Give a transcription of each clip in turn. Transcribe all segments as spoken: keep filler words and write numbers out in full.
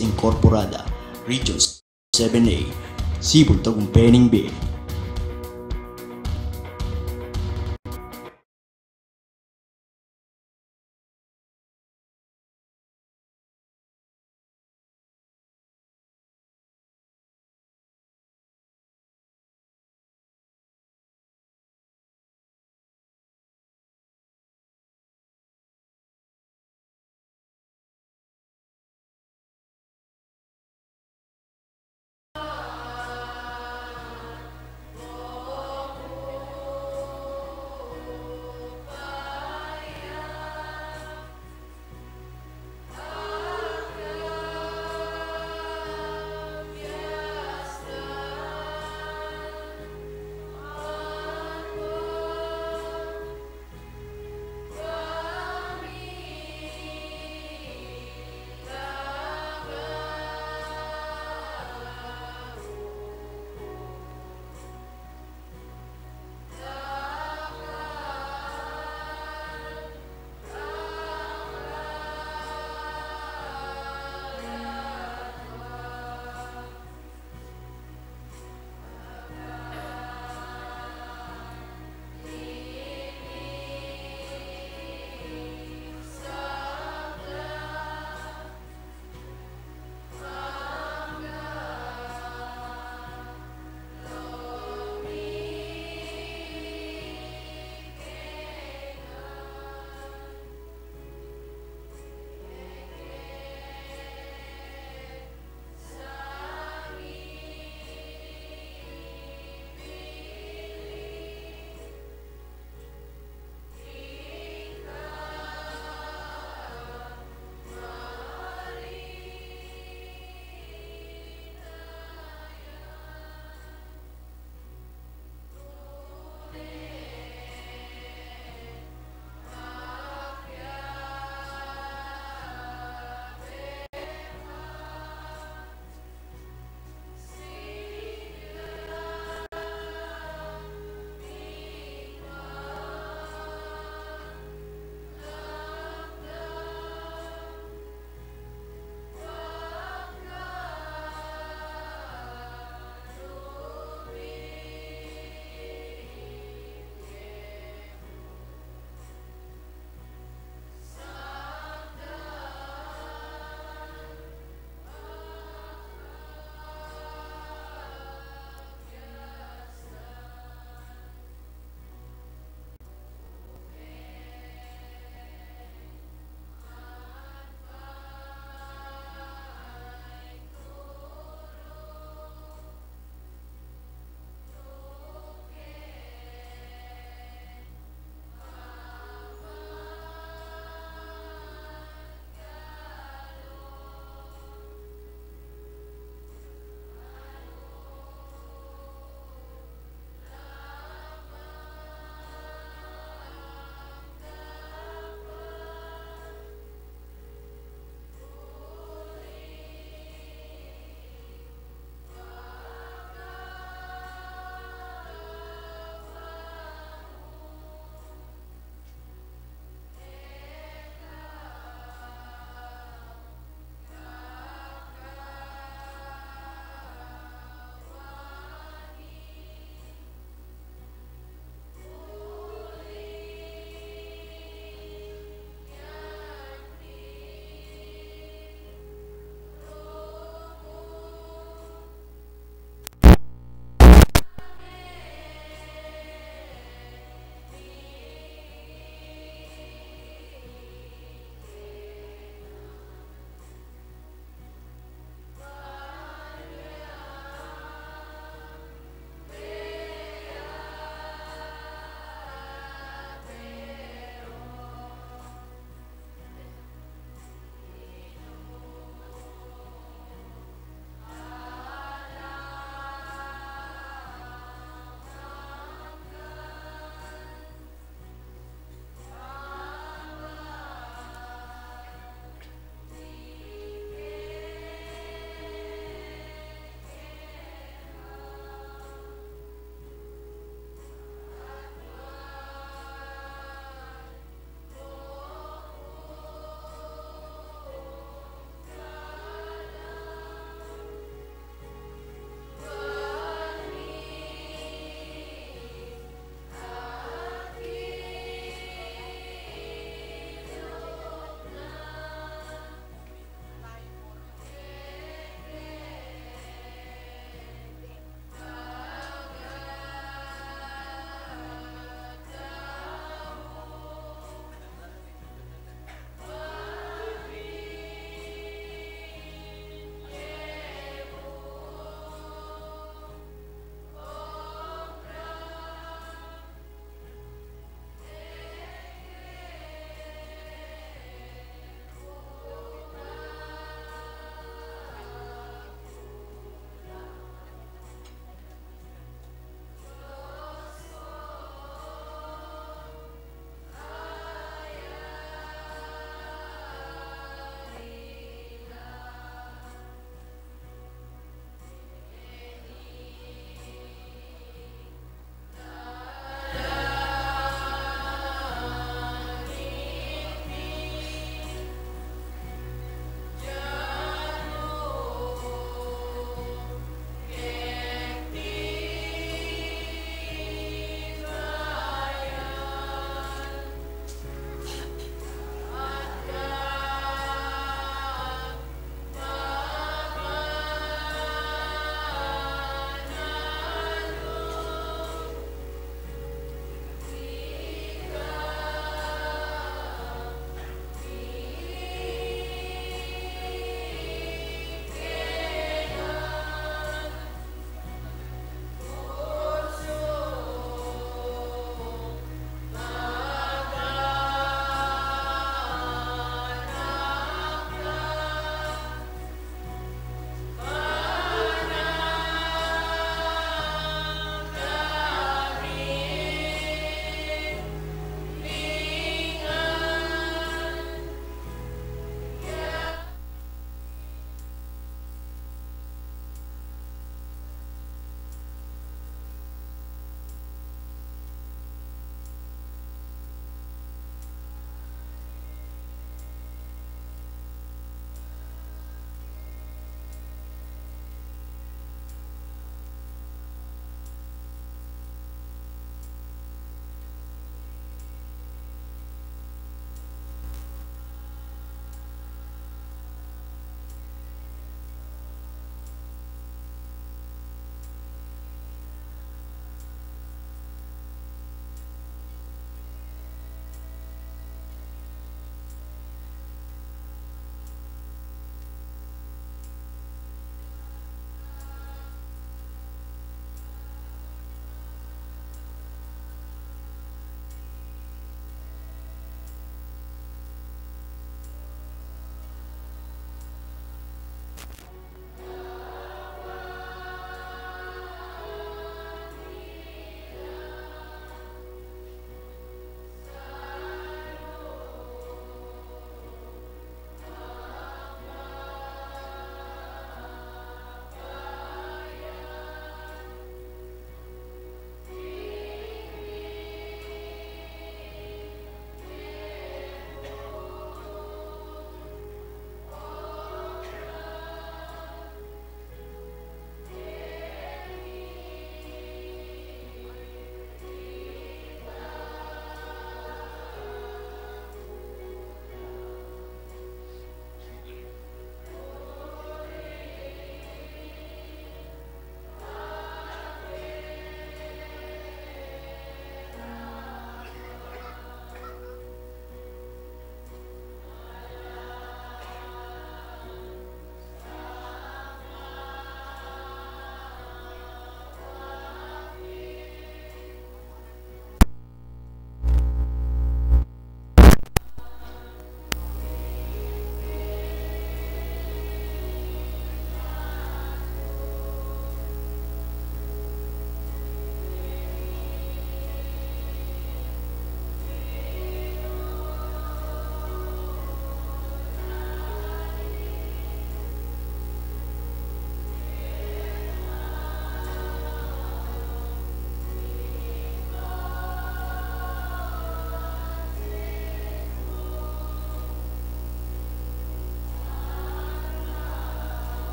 Incorporada, Region seven A, Sibul, Tagum, Pening Bay.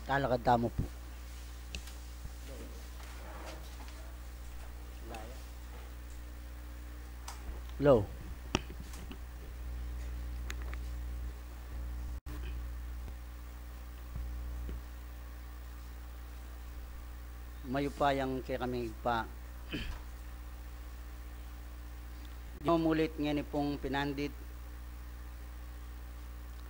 Talakad tamu pu. Hello. Mayupayang kekaming Ibpa. Ginu, mulit ngeni pung pinandit,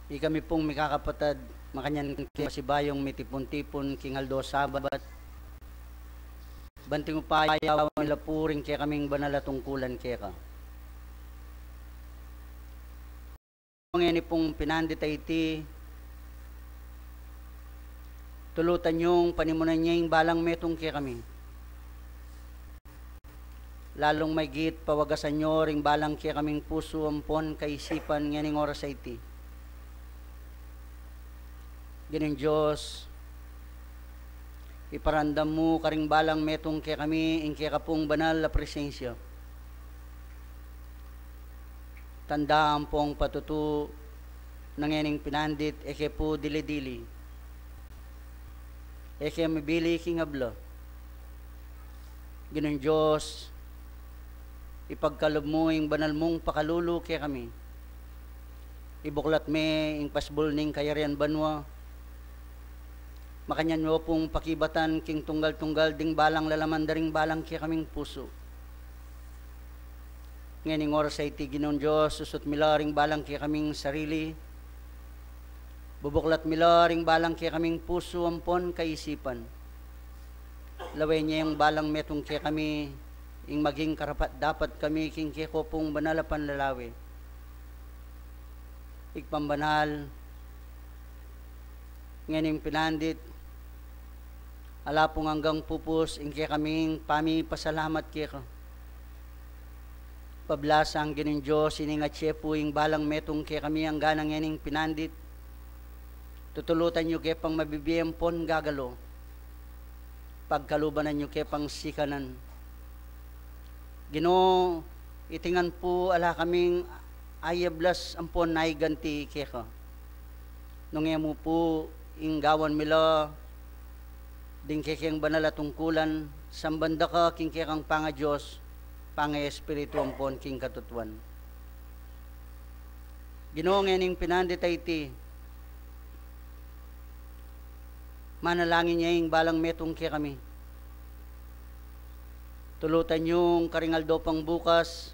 ikami pung mikakapatad, makanyan ke masibayung mitipun-tipun king aldo Sabat, banting upaya wa mi la pu ring kekaming banal a tungkulan keka. Ngeni pung pinandit a iti, tulutan yung panimunan ya ing balang metung kekami. Lalung maigit pawagasan yu ring balang kekaming pusu ampon kaisipan ngening oras a iti. Ginung Dios, iparamdam mu karing balang metung kekami ing keka pung banal a presensya. Tanda ampong patutu na ngening pinandit, e ke pu dili-dili, e ke mibili king abla. Ginung Dios, ipagkalub mu ing banal mung pakalulu kekami. Ibuklat me ing pasbul ning kayarian banua. Makanyan yu pung pakibatan king tunggal-tunggal ding balang lalaman da ring balang kekaming pusu. Ngening oras a iti, Ginung Dios, susut mi la ring balang kekaming sarili. Bubuklat mi la ring balang kekaming pusu ampon kaisipan. Lawen ye ing balang metung kekami, ing maging karapat-dapat kami king keko pung banal a panlalawe. Ibpang banal, ngening pinandit, ala pung anggang pupus ing kekaming pamipasalamat keka. Pablasang Ginung Dios, ining atse pu ing balang metung kekami angga na ngening pinandit, tutulutan yu ke pang mabibie ampon gagalo. Pagkaluban na yu ke pang sikanan. Ginu, iti ngan pu ala kaming ayablas ampon naiganti keka. Nung e mu pu ing gawan mi la ding kekeng banal a tungkulan, samban da ka king kekang pangaDios, pangaEspiritu ampon king katutuan. Ginu, ngening pinandit a iti, manalangin ya ing balang metung kekami. Tulutan yung karing aldo pang bukas,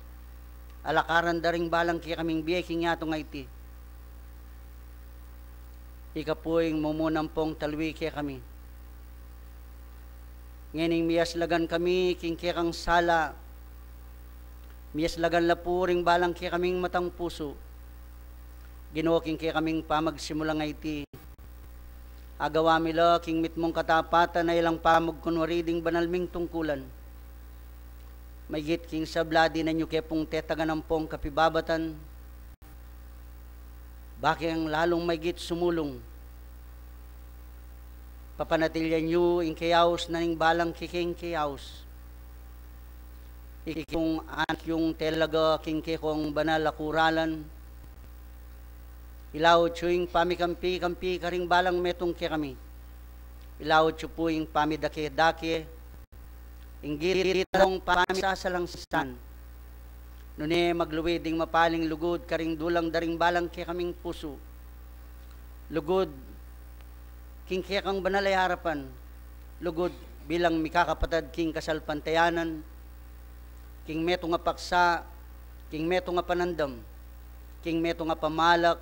alakaran da ring balang kekaming bie king yatung a iti. Ika pu ing mumuna ampong talwi kekami. Ngening miyaslagan kami king kekang sala, miyaslagan la pu ring balang kekaming matang pusu. Ginu, king kekaming pamagsimulang a iti, agawa mi la king mitmung katapatan a ilang pamagkunwari ding banal ming tungkulan. Maigit king sabla, dinan yu ke pung tetagan ampong kapibabatan, bakeng lalung maigit sumulung. Papanatilian yu ing keyaus na ning balang kekeng keyaus. Ikung anak yung telaga king kekong banal a kuralan, ilaut yu ing pamikampi-kampi karing balang metung kekami. Ilaut yu pu ing pamidake-dake, ing gitong pamisasalangsan. Nune magluid ding mapaling lugud karing dulang da ring balang kekaming pusu. Lugud king kekang banal a arapan. Lugud bilang mikakapatad king kasalpantayanan, king metung a paksa, king metung a panandam, king metung a pamalak,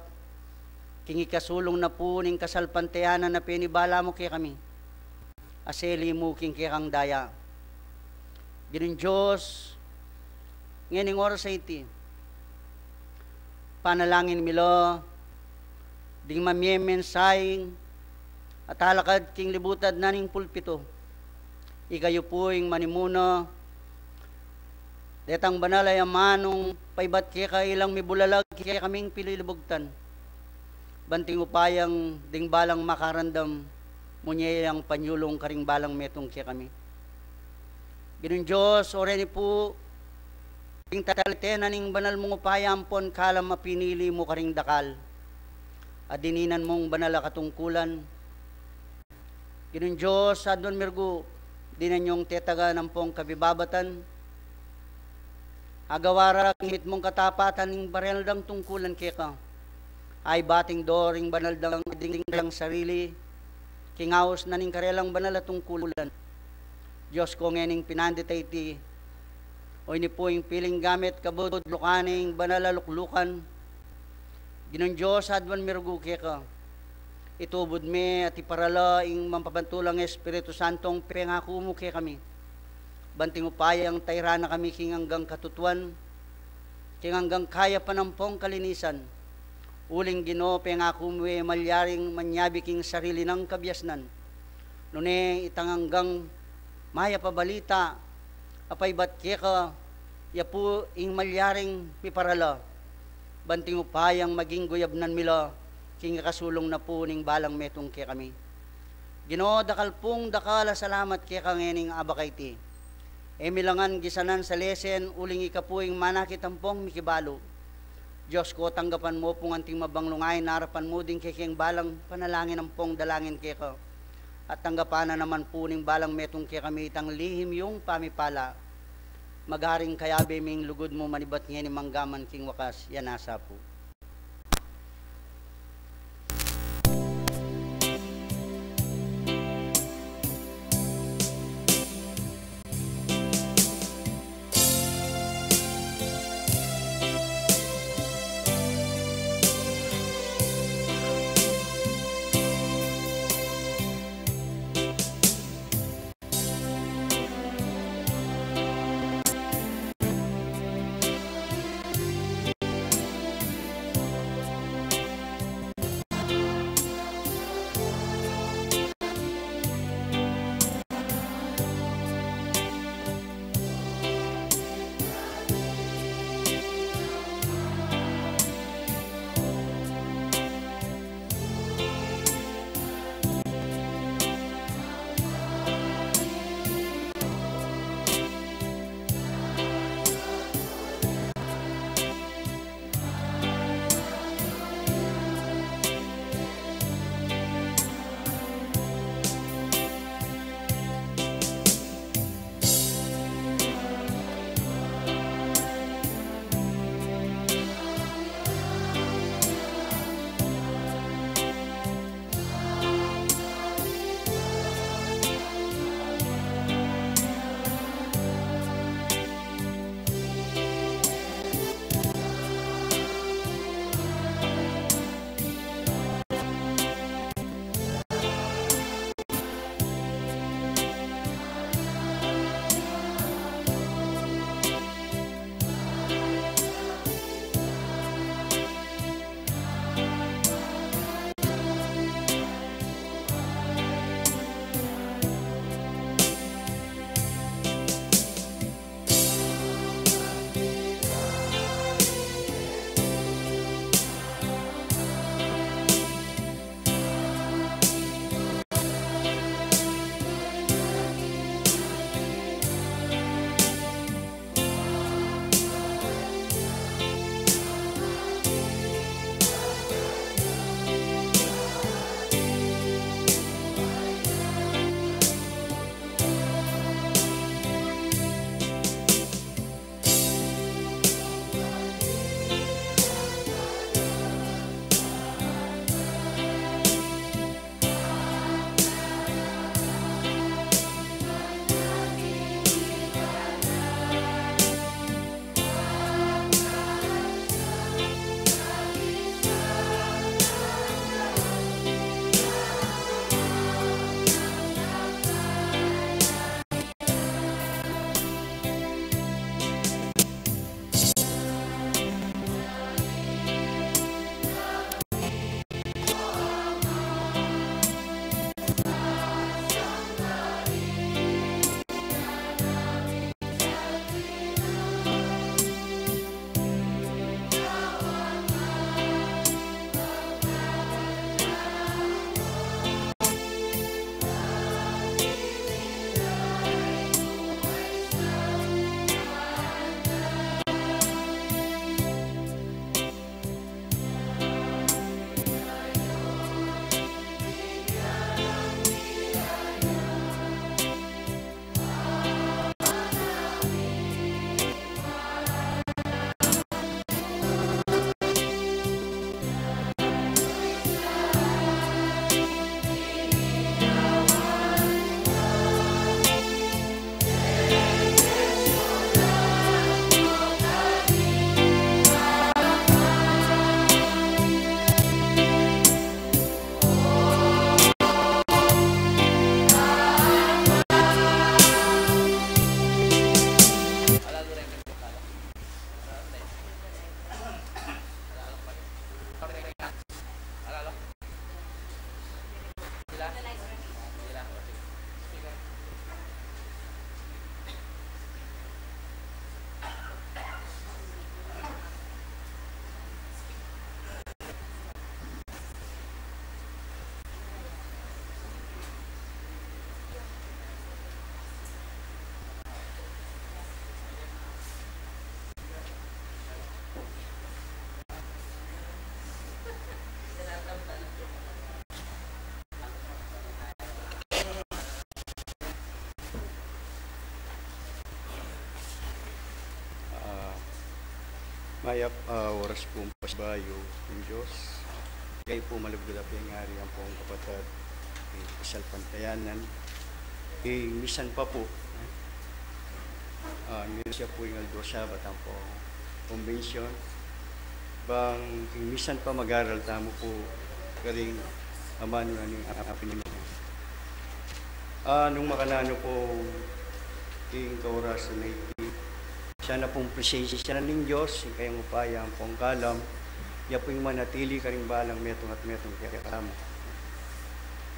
king ikasulung na pu ning kasalpantayanan a penibala mu kekami. Aseli mu king kekang daya. Ginung Dios, ngening oras a iti, panalangin mi la ding mamie mensahe a talakad king libutan na ning pulpitu. Ika yu pu ing manimuna, detang banal a amanung paibat keka ilang mibulalag kekaming pililibugtan. Banting upayang ding balang makarandam, munye yang panyulung karing balang metung kekami. Ginung Dios, o reni pu, ing taliten na ning banal mung upaya ampon kalam a pinili mu karing dakal a dininan mung banal a katungkulan, Ginung Dios, aduan mi rugu, dinan yung tetagan ampong kabibabatan. Agawa ra king mitmung katapatan ing banal dang tungkulan keka. Ay bating dor ing banal dang ding sarili, king aus na ning karelang banal a tungkulan. Dios ko, ngening pinandit a iti, o ini pu ing piling gamit kabud lukan ing banal a luklukan. Ginung Dios, aduan mi rugu keka. Itubud me at iparala ing mapapantulang Espiritu Santong pengaku mu kekami. Banting upayang tairan na kami king anggang katutuan, king anggang kayapan ampong kalinisan. Uling Ginu, pengaku mu e malyaring manyabi king sarili nang kabiasnan. Nune itang anggang mayap a balita a paibat keka, ya pu ing malyaring miparala. Banting upayang maging guyabnan mi la king ikasulung na pu ning balang metung kekami. Ginu, dakal pung dakal a salamat keka ngening abak a iti. E mi la ngan gisanan salesen uling ika pu ing manakit ampong mikibalu. Dios ko, tanggapan mu pung anting mabanglung ain a arapan mu ding kekeng balang panalangin ampong dalangin keka. At tanggapan na naman pu ning balang metung kekami itang lihim yung pamipala. Magaring kayabe ming lugud mu manibat ngeni manggaman king wakas, ya nasa pu. Mayap a oras pung pasibayu ning Dios. Kayu pu malugud a pengari ampong kapatad, eh, kasalpantayanan. Eh, misan pa pu, eh, ah, misan pa pu ing aldo Sabat ampong convention. Bang, eh, misan pa mag-aral tamu pu karing amanu na ning apin. Ah, nung makananu pu ing kaorasan a iti, sana pung presensya na ning Dios, ing kayang upaya ampong kalam, ya pu ing manatili karing balang metung at metung kekatamu.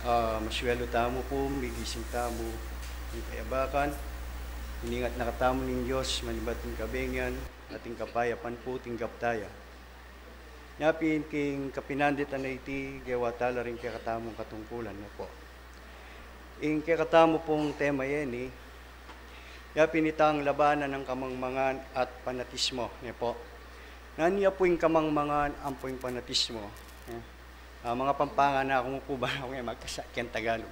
Ah, maswelu tamu pu, migising tamu, ing kayabakan, iningat na katamu ning Dios, manibat ing kabengian, at ing kapayapan pu, tinggap taya. Nya pin king kapinanditan a iti, gewa tala ring kekatamung katungkulan, ne pu. Ing kekatamu pung tema yeni, ya pin itang labanan ning kamangmangan at panatismo, ne pu. Nanu ya pu ing kamangmangan ampo ing panatismo, ne? Ah, mangapampangan na ku mu pu, bang aku e magkasa keng Tagalog.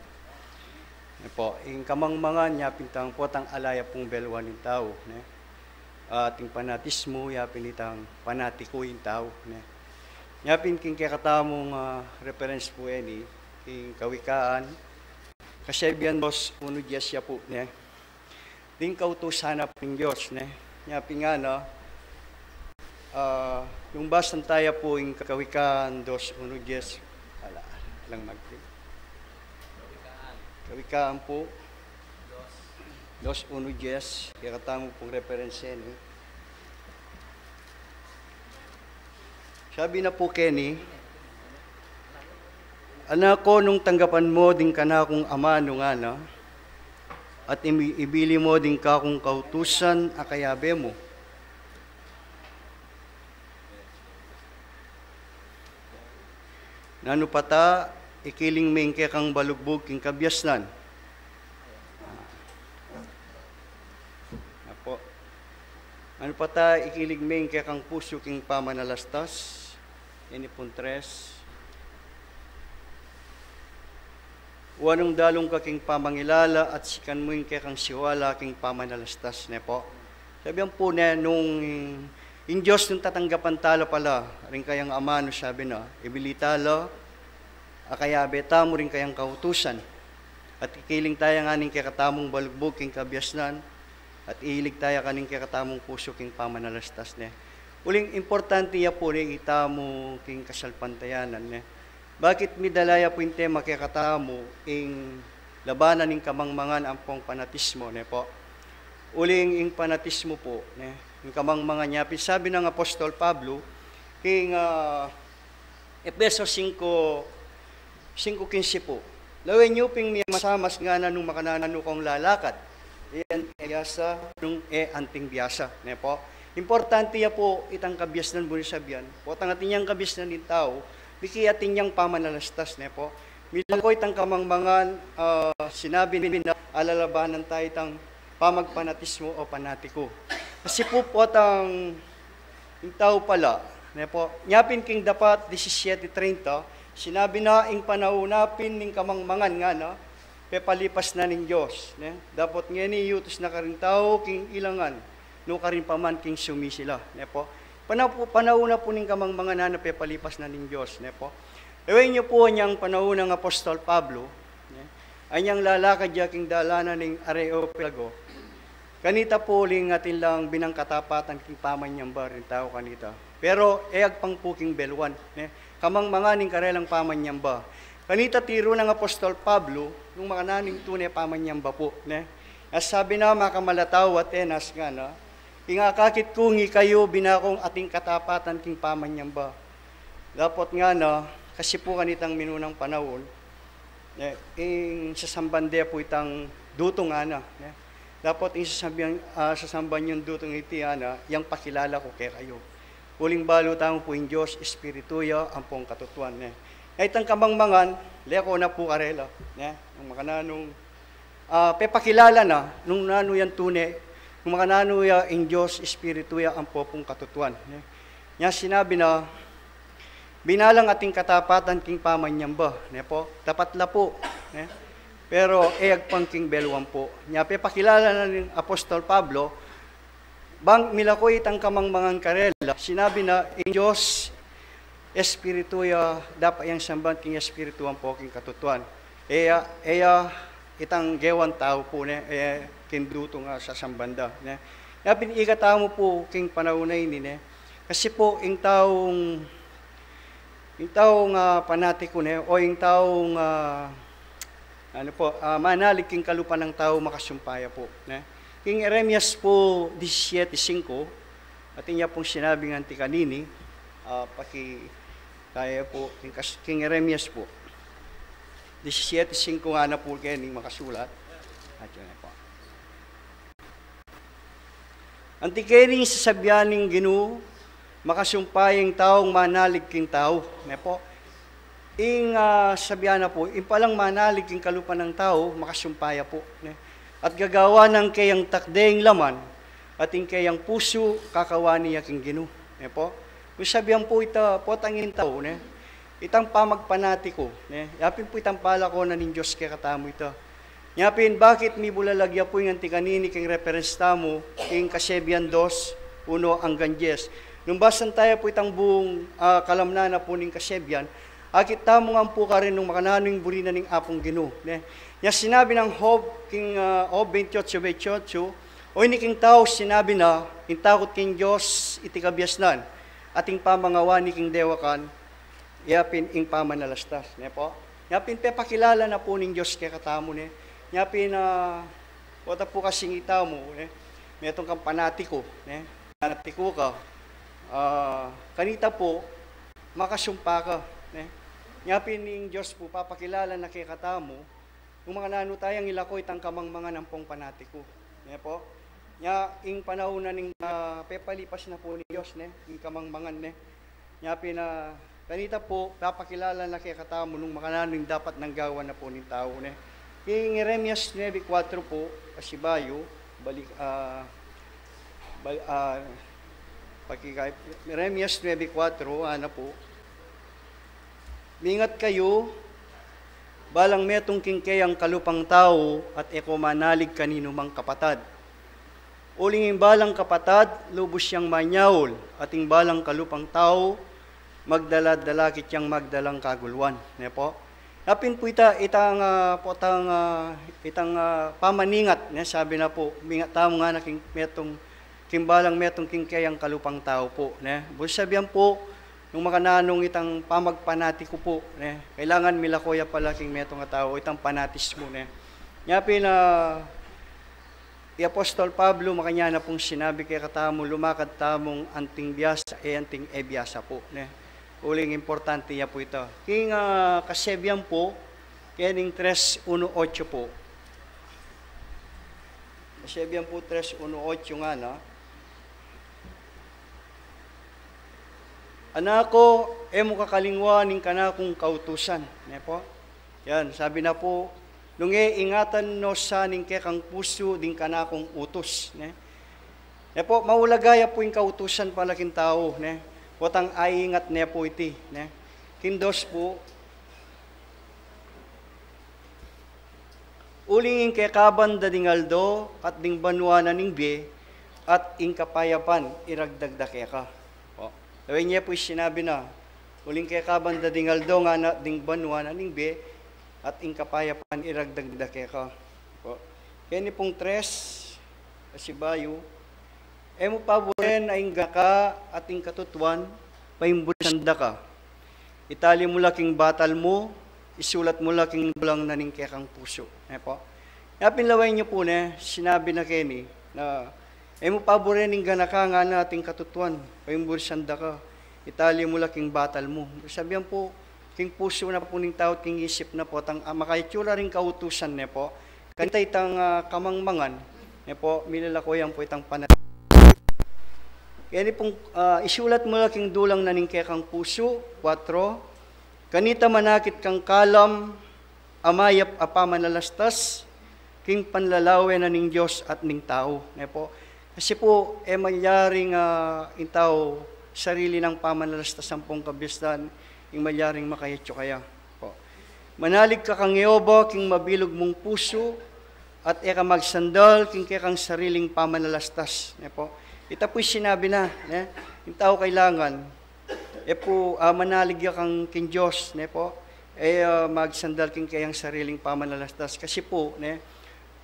Ne pu, ing kamangmangan ya pin itang potang ala ya pung belwan ning tau, ne? At ing panatismo ya pin itang panatiku ing tau, ne? Ya pin king kekatamung, ah, reference pu eni, ing Kawikaan, kasebian dos uno dies ya pu, ne? Ding kautusan na pu ning Dios, ne? Ya pin ngana, ah, nung basan taya pu ing Kawikaan dos uno dies, ala, alang magti. Kawikaan pu, dos uno dies, kekatamu pung reference eni. Sabi na pu keni, "Anak ko, nung tanggapan mo ding kanakung amanu," ngana, "at imi-, ibili mo ding kakung kautusan a kayabe mu, nanu pa ta ikiling me ing kekang balugbug king kabiasnan?" Apo. "Nanu pa ta ikiling me ing kekang pusu king pamanalastas?" Ini pung tres. "Wa nung dalung ka king pamangilala at sikan mu ing kekang siwala king pamanalastas," ne pu. Sabian pu ne, nung ing Dios nung tatanggapan tala pala ring kayang amanu, sabi na, ibili tala a kayabe tamu ring kayang kautusan. At ikiling taya ngana ing kekatamung balugbug king kabiasnan, at ilig taya kaning kekatamung pusu king pamanalastas, ne. Uling importante ya pu, ne, itamu king kasalpantayanan, ne. Bakit midala ya pu ing tema kekatamu ing labanan ning kamangmangan ampong panatismo, ne pu? Uling ing panatismo pu, ne, ing kamangmangan ya pin, sabi nang Apostol Pablo king, ah, Efeso singko, singko kinse pu, "Lawen yu ping mimasamas," ngana, "nung makananu kong lalakad, e anting biasa, nung e anting biasa," ne pu. Importante ya pu itang kabiasnan, buri sabian, potang atin yang kabiasnan ning tau, miki atin yang pamanalastas, ne pu. Milaku itang kamangmangan, ah, sinabi na alalabanan taya itang pamagpanatismo o panatiku. Kasi pu, potang ing tau pala, ne pu, nya pin king Dapat disisiete treinta, sinabi na, "Ing panaun na pin ning kamangmangan," ngana, "pepalipas na ning Dios," ne. Dapot ngeni, yutus na karing tau king ilangan, nukarin pa man king sumisila, ne pu. Pana-, panaun na pu ning kamangmangan, ngana, pepalipas na ning Dios, ne pu. Ewe yu pu, anyang panaun nang Apostol Pablo, ne, anyang lalakad ya king dalanan ning Areopago, kanita pu uling atin lang binang katapatan king pamanyamba ring tau kanita. Pero e agpang pu king beluan, ne, kamangmangan ning karelang pamanyamba. Kanita tiru nang Apostol Pablo nung makananu ing tune pamanyamba pu, ne. At sabi na, "Makamala tau Atenas," ngana, "ing akakit ku, ngikayu bina kung ating katapatan king pamanyamba." Dapot ngana, kasi pu kanitang minunang panaun, ne, ing sasamban de pu itang dutung, ngana, ne. Dapot ing sasamban, ah, sasamban yung dutung iti, ngana, "Yang pakilala ku kekayu." Uling balu tamu pu ing Dios, Espiritu ya ampong katutuan, ne. Itang kamangmangan, leko na pu karela, ne. Nung makananung, ah, pepakilala na nung nanu yang tune, nung makananu ya ing Dios, Espiritu ya ampo pung katutuan, ne. Nya sinabi na, "Bina lang ating katapatan king pamanyamba," ne pu. Tapat la pu, ne. Pero e agpang king beluan pu. Nya pepakilala na ning Apostol Pablo, bang milako itang kamangmangan karela, sinabi na, ing Dios, Espiritu ya, dapat yang samban king Espiritu ampo king katutuan. E ya, e ya itang gewan tau pu, ne, e, king dutung a sasamban da, ne. Yapin ikatamu pu king panaun a ini, ne. Kasi pu, ing taung, ing taung, ah, panatiku, ne, o ing taung, ah, ano pu, ah, manalig king kalupa nang tau makasumpa ya pu, ne. King Jeremias pu disisiete singko, atin ya pung sinabi ngan ti kanini, ah, paki-, kaya pu, king kas-, king Jeremias pu. Disisiete singko ngana pu keni makasulat. At yun na pu. Anti keni ing sasabian ning Ginu, makasumpa ya ing taung manalig king tau, ne pu. Ing, ah, sabian na pu, ing palang manalig king kalupa nang tau, makasumpa ya pu, ne. At gagawan nang keyang takde ing laman, at ing keyang pusu, kakawani ya king Ginu, ne pu. Ing sabian pu ita, potang ing tau, ne. Itang pamagpanatiku, ne. Yapin pu itang palakonan ning Dios kekatamu ita. Nya pin, bakit mibulalag ya pu ing anti kanini king reference tamu, king Kasebian dos, uno anggang dies. Nung basan taya pu itang buung, ah, kalamnan na pu ning Kasebian, akit tamu ngan pu karin nung makananu ing buri na ning Apung Ginu, ne. Nya sinabi nang Job, king, ah, Job twenty-eight twenty-eight, o ini king tau sinabi na, ing takut king Dios iti kabiasnan, at ing pamangawani king dewakan, yapin ing pamanalastas, ne pu. Yapin pepakilala na pu ning Dios kekatamu, ne. Yapin, ah, pota pu kasing itamu, ne. Metung kang panatiku, ne. Panatiku ka. Ah, kanita pu, makasumpa ka, ne. Yapin ing Dios pu, papakilala na kekatamu, nung makananu tayang ilako itang kamangmangan ampong panatiku, ne pu. Nya, ing panaun na ning, ah, pepalipas na pu ning Dios, ne, ing kamangmangan, ne. Nya pin, ah, kanita pu, papakilala na kekatamu nung makananu ing dapat nang gawan na pu ning tau, ne. King Jeremias nuebe kuatro pu, pasibayu, balik, ah, bal-, ah, pakikay, Jeremias nuebe kuatro, ana pu, Mingat kayu, balang metung king keyang kalupang tau at e ko manalig kaninumang kapatad. Uling ing balang kapatad, lubus yang manyaul, at ing balang kalupang tau, magdala-dalakit yang magdalang kaguluan. Ne pu? Yapin pu ita, itang, ah, potang, ah, itang, ah, pamaningat, ne, sabi na pu, mingat tamu ngana king metung, king balang metung king keyang kalupang tau pu, ne. Buri sabian pu, nung makananu itang pamagpanatiku pu, ne. Kailangan milako ya pala king metung a tau, itang panatismu, ne. Nya pin, ah, i Apostol Pablo, makanyan na pung sinabi kekatamu, lumakad tamung anting biasa, e anting e biasa pu, ne. Uling importante ya pu ita. King, ah, Kasebian pu, kening tres uno ocho pu. Kasebian pu tres uno ocho ngana, Anak ko, e mu kakalingwan ing kanakung kautusan. Ne pu? Yan, sabi na pu, nung e ingatan no sa ning kekang pusu ding kanakung utus. Ne? Ne pu, maulaga ya pu ing kautusan pala king tau, ne? Potang aingat ne pu iti, ne? King dos pu, Uling ing kekaban da ding aldo at ding banua na ning bie, at ing kapayapan iragdag da keka. O, lawen ye pu ing sinabi na, uling kekaban da ding aldo ngana at ding banua na ning bie, at ing kapayapan iragdag da keka. O, keni pung tres, pasibayu, e mu paburen a ing ganaka at ing katutuan, paimbulisan da ka. Itali mu la king batal mu, isulat mu la king dulang na ning kekang pusu. Ne pu? Nya pin lawen yu pu ne, sinabi na keni, na, e mu paburen ing ganaka ngana at ing katutuan, paimbulisan da ka. Itali mu la king batal mu. Sabian pu, king pusu na pu ning tau, king isip na pu, tang, ah, makaitsura ring kautusan ne pu. Kanita itang, ah, kamangmangan, ne pu, milalako yan pu itang panat-, keni pung, ah, isulat mu la king dulang na ning kekang pusu, kuatro, kanita manakit kang kalam a mayap a pamanalastas, king panlalawe na ning Dios at ning tau, ne pu. Kasi pu, e malyaring, ah, ing tau sarili nang pamanalastas ampong kabiasnan, ing malyaring makayatsu kaya. Pu. Manalig ka kang Jehovah king mabilug mung pusu, at e ka magsandal king kekang sariling pamanalastas. Ne pu? Ita pu'y sinabi na, ne? Ing tau kailangan, e pu, ah, manalig ya kang king Dios, ne po? E, ah, magsandal king kayang sariling pamanalastas. Kasi pu, ne?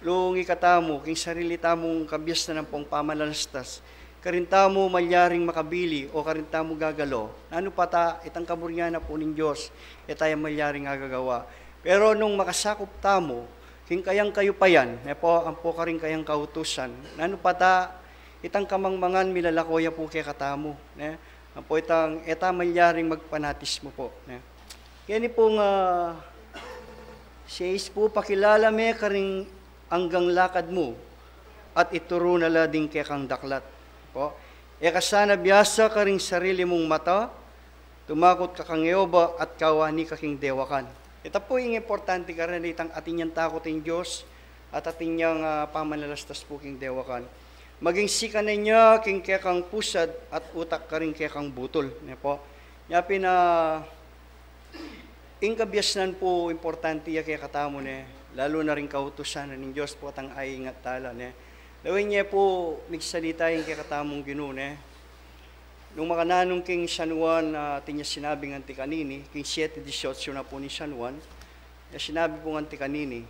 Nung ikatamu, king sarili tamung kabiasnan ampong pamanalastas, karin tamu malyaring makabili o karin tamu gagalo. Nanu pa ta, itang kaburyan na pu ning Dios, e ta ya malyaring agagawa. Pero nung makasakup tamu, king kayang kayupayan, ne po, ampo karing kayang kautusan, nanu pa ta, itang kamangmangan milalako ya pu kekatamu, ne? Ampo itang, e ta malyaring magpanatismu po, ne? Keni pung, ah, sais pu, pakilala me karing anggang lakad mu, at ituru na la ding kekang daklat. Po, e ka sana biasa karing sarili mung mata, tumakut ka kang Jehovah at kawani ka king dewakan. Ita pu ing importante karin, itang atin yang takut king Dios at atin yang, ah, pamanalastas pu king dewakan. Maging sikanan ya king kekang pusad at utak karing kekang butul, ne po? Nya pin, ah, ing kabiasnan pu importante ya kekatamu, ne, lalu na ring kautusan na ning Dios pu, at ang aingat tala, ne. Lawen ye pu, migsalita ing kekatamung Ginu, ne. Nung makananu king San Juan, ah, atin yang sinabing anti kanini, king siete dieciocho na pu ning San Juan, ya sinabi pung anti kanini.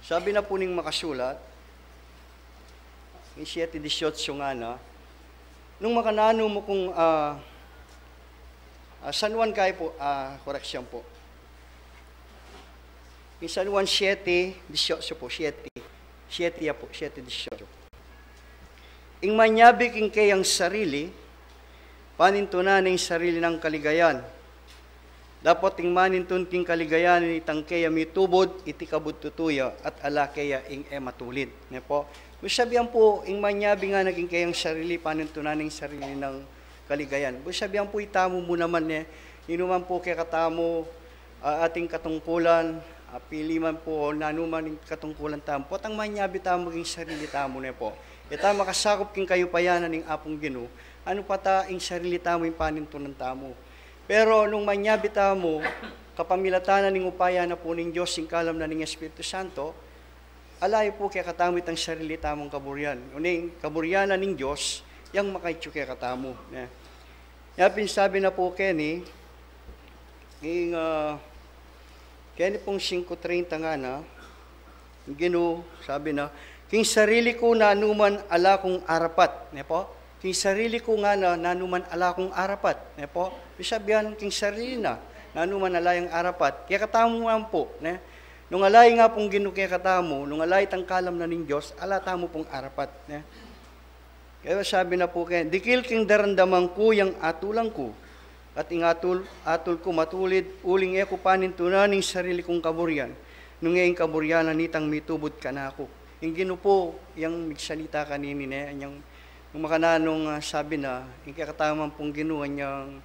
Sabi na pu ning makasulat, king siete dieciocho ngana, nung makananu mu kung, ah, ah, San Juan kaya pu, ah, koreksyon pu. King San Juan siete dieciocho pu, siete. Siete ya pu, siete dieciocho. Ing manyabi king keyang sarili, panintunan ne ing sarili nang kaligayan. Dapot ing manintun king kaligayan, itang keya mitubud, iti kabudtutu ya, at ala keya ing e matulid. Ne po? Bu sabyan pu, ing manyabi ngana king keyang sarili, panintunan ne ing sarili nang kaligayan. Bu sabyan pu, itamu mu naman, ne, inuman pu kekatamu, ah, ating katungkulan, ah, pili man pu o nanu man ing katungkulan tamu, potang manyabi tamu king sarili tamu, ne po? Ita makasakup king kayupayan na ning Apung Ginu, nanu pa ta ing sarili tamu ing panintunan tamu. Pero nung manyabi tamu, kapamilatan na ning upaya na pu ning Dios, ing kalam na ning Espiritu Santo, ala ya pu kekatamu itang sarili tamung kaburian. Uling kaburian na ning Dios, yang makaityu kekatamu, ne? Nya pin sabi na pu keni, ing, ah, keni pung singko treinta ngana, ing Ginu, sabi na, king sarili ku nanu man ala kung arapat, ne po? King sarili ku ngana, nanu man ala kung arapat, ne po? Bu sabyan, king sarili na, nanu man ala yang arapat. Kekatamu man pu, ne? Nung ala ing Apung Ginu kekatamu, nung ala itang kalam na ning Dios, ala tamu pung arapat, ne? Kaya sabi na pu keni, dikil king daramdaman ku yang atulan ku, at ing atul, atul ku matulid, uling e ku panintunan ing sarili kung kaburian, nung e ing kaburian na nitang mitubud kanaku. Ing Ginu pu, yang migsalita kanini, ne, yang, nung makananung, ah, sabi na, ing kekatamu pung Ginu, yang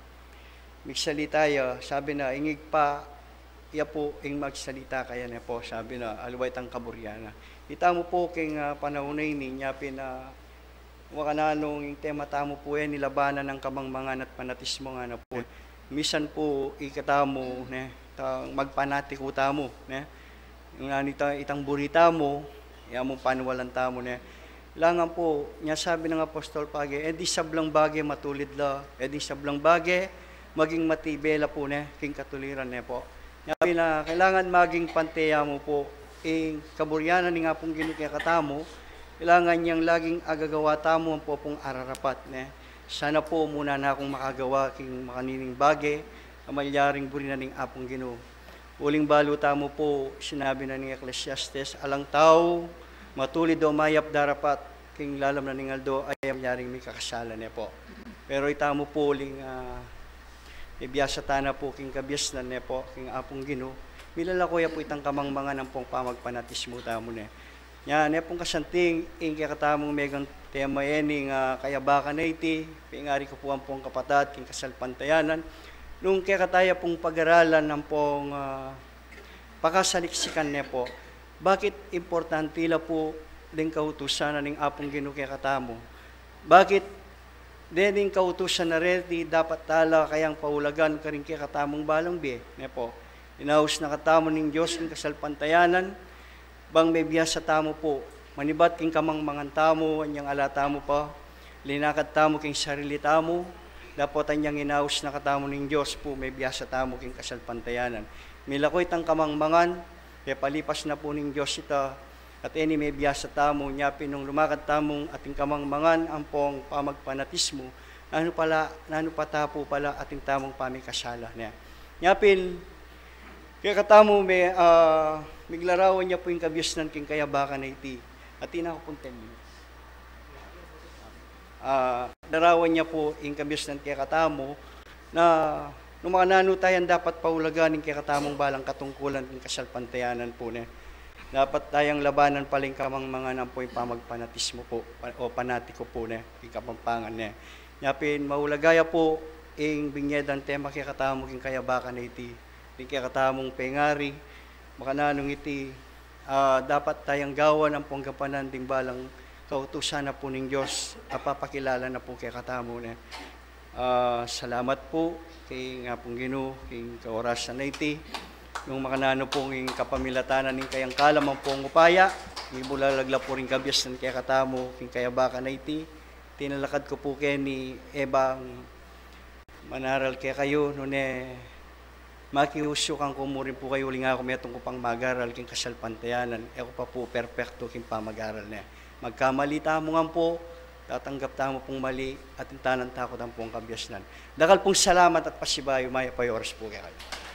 migsalita ya, sabi na, ing Ibpa ya pu ing magsalita kaya, ne po, sabi na, aliwa itang kaburian na. Itamu pu king, ah, panaun a ini, nya pin, ah, makananu ing tema tamu pu, e, ing labanan nang kamangmangan at panatismu ngana pu. Misan pu ikatamu, ne, tang magpanatiku tamu, ne. Nung nanu itang, itang buri tamu, ya mu paniwalan tamu, ne. Kailangan pu, nya sabi nang Apostol Page, e ding sablang bage matulid la, e ding sablang bage maging matibe la pu, ne, king katuliran, ne po. Nya pin, ah, kailangan maging pante ya mu pu ing kaburian na ning Apung Ginu kekatamu, kailangan yang laging agagawa tamu ampo pung ararapat, ne. Sana pu muna na kung makagawa king makanining bage a malyaring buri na ning Apung Ginu. Uling balu tamu pu, sinabi na ning Ecclesiastes, alang tau matulid o mayap darapat king lalam na ning aldo a malyaring mikakasala, ne po. Pero itamu pu uling, ah, ibiasa ta na pu king kabiasnan, ne po, king Apung Ginu, milalako ya pu itang kamangmangan ampong pamagpanatismu tamu, ne. Nya, ne pung kasanting, ing kekatamung megang tema e ning, ah, kayabakan a iti, pingari ku pu ampong kapatad king kasalpantayanan, nung kekataya pung pagaralan ampong, ah, pakasaliksikan, ne po, bakit importante la pu ding kautusan na ning Apung Ginu kekatamu? Bakit dening kautusan a reti dapat tala kayang paulagan karing kekatamung balang bie, ne po? Inaus na katamu ning Dios king kasalpantayanan, bang mebiasa tamu pu Manibat king kamangmangan tamu, anyang ala tamu pa, linakad tamu king sarili tamu, dapot anyang inaus na katamu ning Dios pu, mebiasa tamu king kasalpantayanan. Milako itang kamangmangan, pepalipas na pu ning Dios ita, at e ne mebiasa tamu, nya pin nung lumakad tamung ating kamangmangan ampong pamagpanatismu, nanu pala, nanu pa ta pu pala atin tamung pamikasala ne. Nya pin, kekatamu me, ah, miglarawan ya pu ing kabiasnan king kayabakan a iti. Atin aku pung ten minutes. Ah, larawan ya pu ing kabiasnan kekatamu na nung makananu tayang dapat paulagan ing kekatamung balang katungkulan king kasalpantayanan pu ne. Dapat tayang labanan pala ing kamangmangan ampo ing pamagpanatismu pu, pa-, o panatiku pu ne, king Kapampangan ne. Nya pin maulaga ya pu ing binye dang tema kekatamu king kayabakan a iti. Ding kekatamung pengari, makananu iti, ah, dapat tayang gawan ampong gapanan ding balang kautusan na pu ning Dios, a papakilala na pu kekatamu ne. Ah, salamat pu king Apung Ginu, king kaorasan a iti. Nung makananu pu ing kapamilatan na ning kayang kalam ampong upaya, mibulalag la pu ring kabiasnan kekatamu king kayabakan a iti. Tinalakad ku pu keni e bang manaral kekayu, nune makiusu kang ku mu rin pu kayu, uling aku metung ku pang mag-aral king kasalpantayanan, e ku pa pu perpektu king pamag-aral ne. Magkamali tamu ngan pu, tatanggap tamu pung mali, at intanan ta ku tampung kabiasnan. Dakal pung salamat at pasibayu, mayap a oras pu kekayu.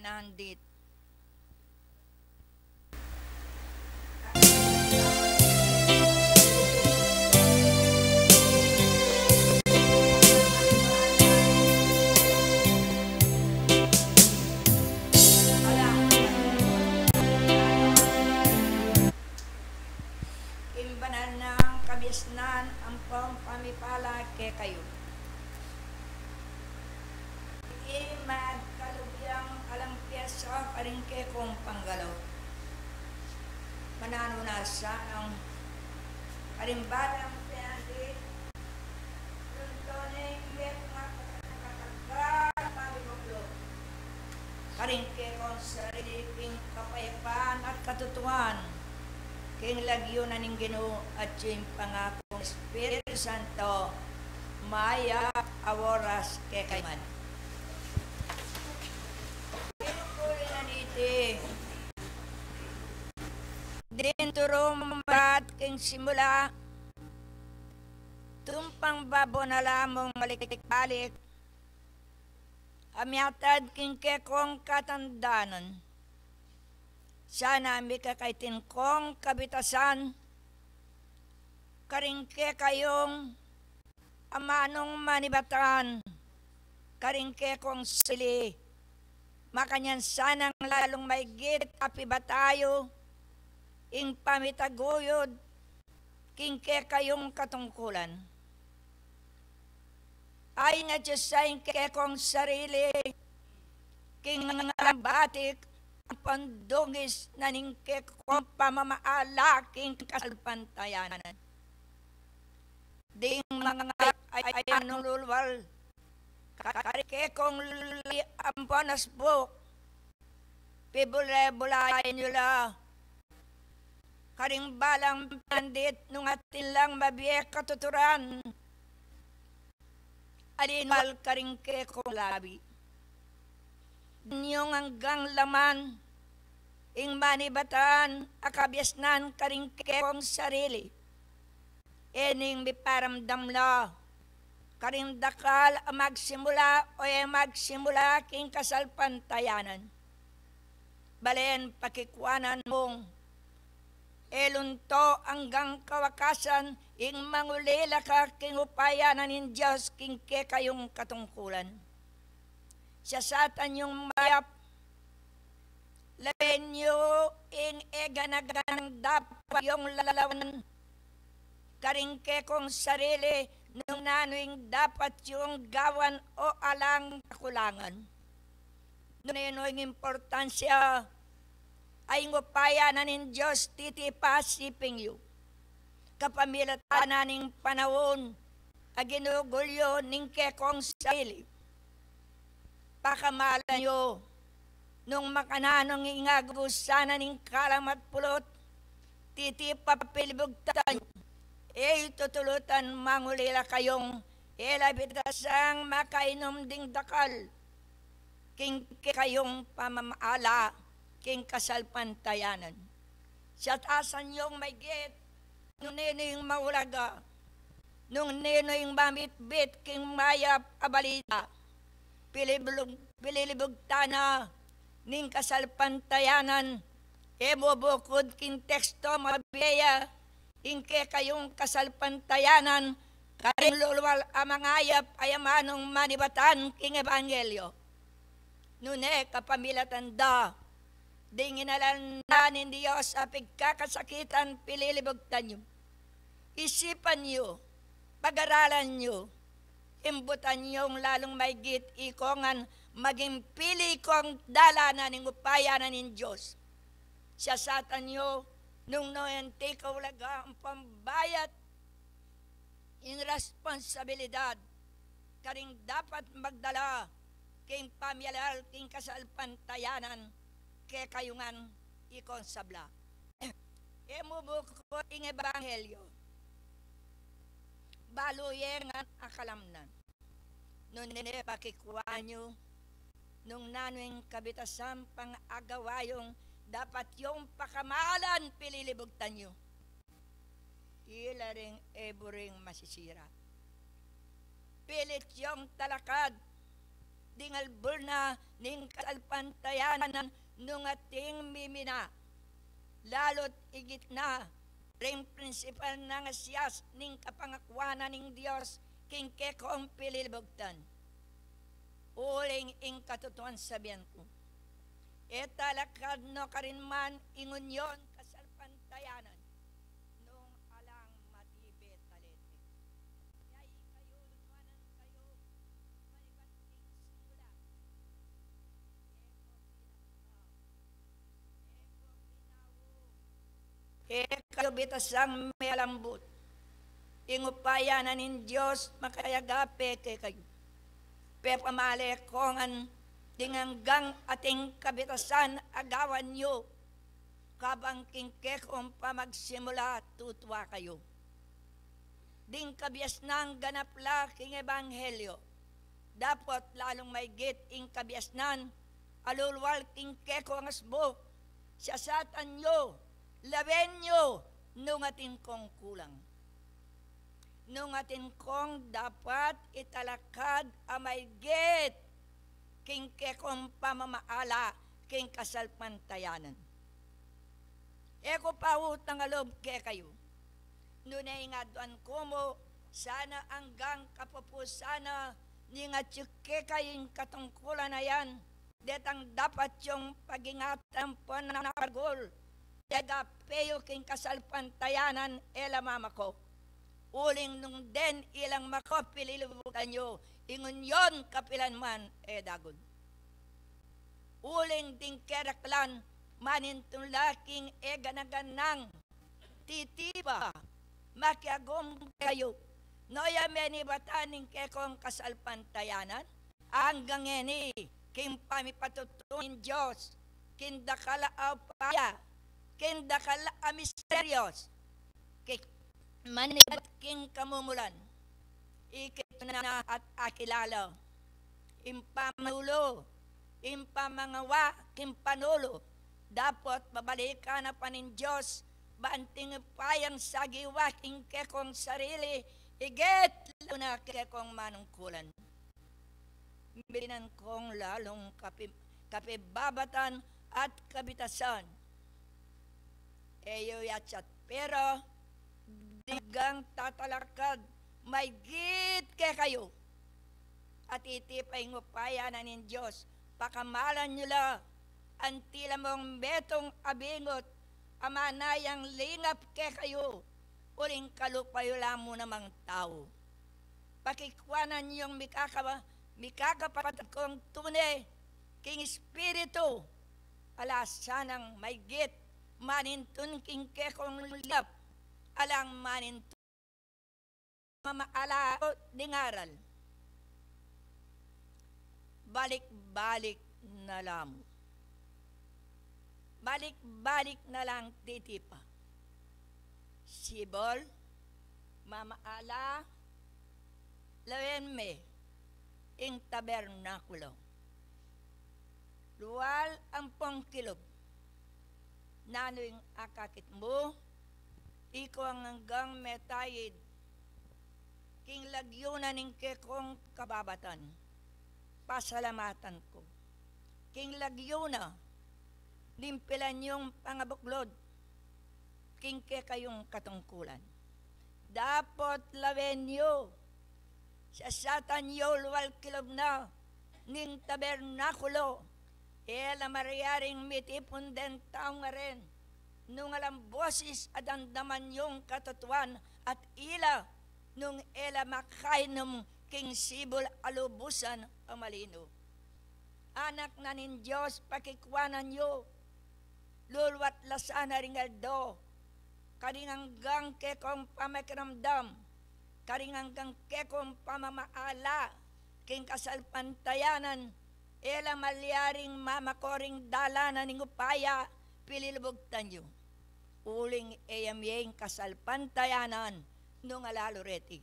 Pandit. Ing banal nang kabiasnan ampong pamipala kekayu. Iti magkalubyang alang piyasa karing kekong panggalaw. Mananu na sanang karing balang piyandi, lunto ne ing met nga katagkatagka pabibuklo karing kekong sarili king kapayapan at katutuan, king lagyu na ning Ginu at ing pangakung Espiritu Santo, mayap a oras kekayu ngan. Uli na niti, ding turu mayap king simula, tumpang babo na la mung balik-balik a miyatad king kekong katandanan. Sana mikakaiting kong kabitasan karing kekayung amanung manibatan karing kekong sarili. Makanyan sanang lalung maigit a pibata yu ing pamitaguyud king kekayung katungkulan. Ay nga Dios, ay ing kekong sarili king batik ampong dungis na ning kekong pamamaala king kasalpantayanan. Ding mangayap a amanung lulwal karing kekong luli ampong asbuk, pibule-bulayan yu la karing balang pandit nung atin lang mabie katuturan a linwal karing kekong labi. Danyung anggang laman ing manibatan a kabiasnan karing kekong sarili. E ning miparamdam la karing dakal a magsimula o e magsimula king kasalpantayanan. Balen pakikuanan mung e lunto anggang kawakasan ing mangulila ka king upaya na ning Dios king kekayung katungkulan. Sasatan yung mayap, lawen yu ing e gana-ganang dapat yung lalawan karing kekong sarili nung nanu ing dapat yung gawan o alang kakulangan. Nune-nu ing importansya a ing upaya na ning Dios titipa siping yu kapamilatan na ning panaun a ginugul yu ning kekong sarili. Pakamalan yu nung makananu ing agusan na ning kalam at pulut, titipa pilibugtan yu. E yu tutulutan mangulila kayung e la bitasang makainum ding dakal king kekayung pamamaala king kasalpantayanan. Satasan yung maigit, nung ninu ing maulaga, nung ninu ing mamitbit king mayap a balita, pilibug-, pililibugtan na ning kasalpantayanan, e mu bukud king teksto mabie ya ing kekayung kasalpantayanan karing lulwal a mangayap a amanung manibatan king ebanghelyo. Nune kapamilatan da ding inalangan ning Dios a pigkakasakitan, pililibugtan yu. Isipan yu, pag-aralan yu, imbutan yung lalung maigit ikongan maging pili kong dalanan ing upaya na ning Dios. Sasatan yu nung nu enti kaulaga ampong bayat ing responsabilidad karing dapat magdala king pamialal king kasalpantayanan kekayung ikong sabla. E mu bukud ing ebanghelyo, balu ye ngan a kalamnan. Nune pakikuan yu nung nanu ing kabitasan pang-agawa yung dapat yung pakamalan, pililibugtan yu. Ila ring e buring masisira. Pilit yung talakad ding albul na ning kasalpantayanan nung ating mimina, lalu't igit na ring prinsipal nang asias ning kapangakuanan ning Dios king kekong pililibugtan. Uling ing katutuan sabian ku, e talakad no karin man ing unyon kasalpantayanan nung alang matibe talete. Ya ikayu, lutuanan kayu, manibat king simula. E kayu bitasan malambut. Ing upaya na ning Dios makayagape kekayu. Pepamale ko ngan ding anggang ating kabitasan agawan yu, kabang king kekong pamagsimula tutua kayu. Ding kabiasnan ganap la king ebanghelyo. Dapot lalung maigit ing kabiasnan a lulual king kekong asbuk. Siasatan yu, lawen yu, nung atin kong kulang. Nung atin kong dapat italakad a maigit king kekong pamamaala king kasalpantayanan. E ku pa utang a lub kekayu, nune ing aduan ku mu, sana anggang kapupusan na ning atyu kekayu ing katungkulan a yan, detang dapat yung pagingatan ampon a maragul, agape yu king kasalpantayanan e la mamako. Uling nung den ilang mako pililibugtan yu, ing unyon kapilan man e dagul. Uling ding keraklan manintun la king e gana-ganang titipa, makiagum kayu. Noya menibatan ing kekong kasalpantayanan, anggang ngeni king pamipatutu ning Dios king dakal a upaya, king dakal a misterios, king manibat king kamumulan. Ikit na at akilala ing pamanulu, ing pamangawa king panulu. Dapot babalikan na pa ning Dios, banting upayang sagiwa king kekong sarili, igit lalu na kekong manungkulan. Mitinan kong lalung kapi-, kapibabatan at kabitasan. E yu yatsat, pero ding anggang tatalakad maigit kekayu. At iti pa ing upaya na ning Dios, pakamalan yu la, anti la mung metung a bingut a manayang lingap kekayu, uling kalupa yu la mu namang tau. Pakikuanan yung mikaka-, mikakapatad kong tune king espiritu, ala sanang maigit manintun king kekong lingap, alang manintun mamaala ding aral. Balik-balik na la mu. Balik-balik na lang titipa. Sibol, mamaala, lawen me ing tabernakulo. Lual ampong kilub. Nanu ing akakit mu? Ikayu anggang metayid king lagyu na ning kekong kababatan. Pasalamatan ku king lagyu na ning pilan yung pangabuklud king kekayung katungkulan. Dapot lawen yu, sasatan yu lual kilub na ning tabernakulo. E la maryaring mitipun deng taung ngaren nung alang bosis a damdaman yung katutuan, at ila nung e la makainum king sibul a lubusan a malino. Anak na ning Dios, pakikuanan yu, luluat la sana ring aldo, karing anggang kekong pamakiramdam, karing anggang kekong pamamaala king kasalpantayanan, e la malyaring mamako ring dalan na ning upaya pililubugtan yu. Uling e ya mie ing kasalpantayanan nung alalu reti.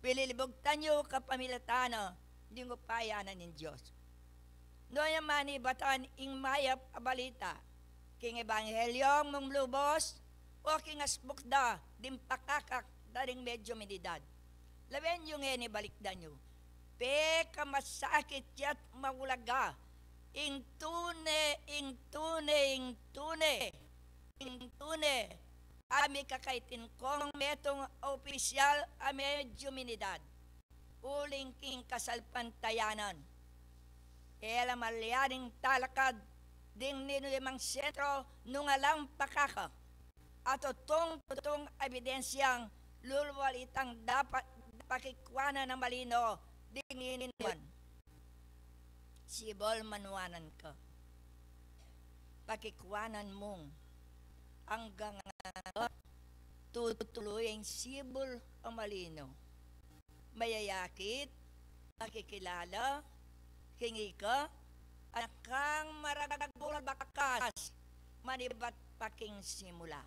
Pililubugtan yu kapamilatan na ning upaya na ning Dios. Nonya manibatan ing mayap a balita king ebanghelyo mung lubos, o king asbuk da ding pakakak da ring medyu minidad. Lawen yu ngeni, balikdan yu. Pekamasakit ya't maulaga Ing tune, ing tune, ing tune, ing tune a mikakaiting kong metung a opisyal a medyu minidad uling king kasalpantayanan. E la malyaring talakad ding ninu mang sentro nung alang pakaka at tutung-tutung ebidensyang lulwal itang dapat pakikuanan a malino ding inuan. Sibul, manuanan ka. Pakikuanan mung anggang tutuluy ing sibul a malino. Mayayakit, makikilala, king ika, anak kang maragul bakas, manibat pa king simula.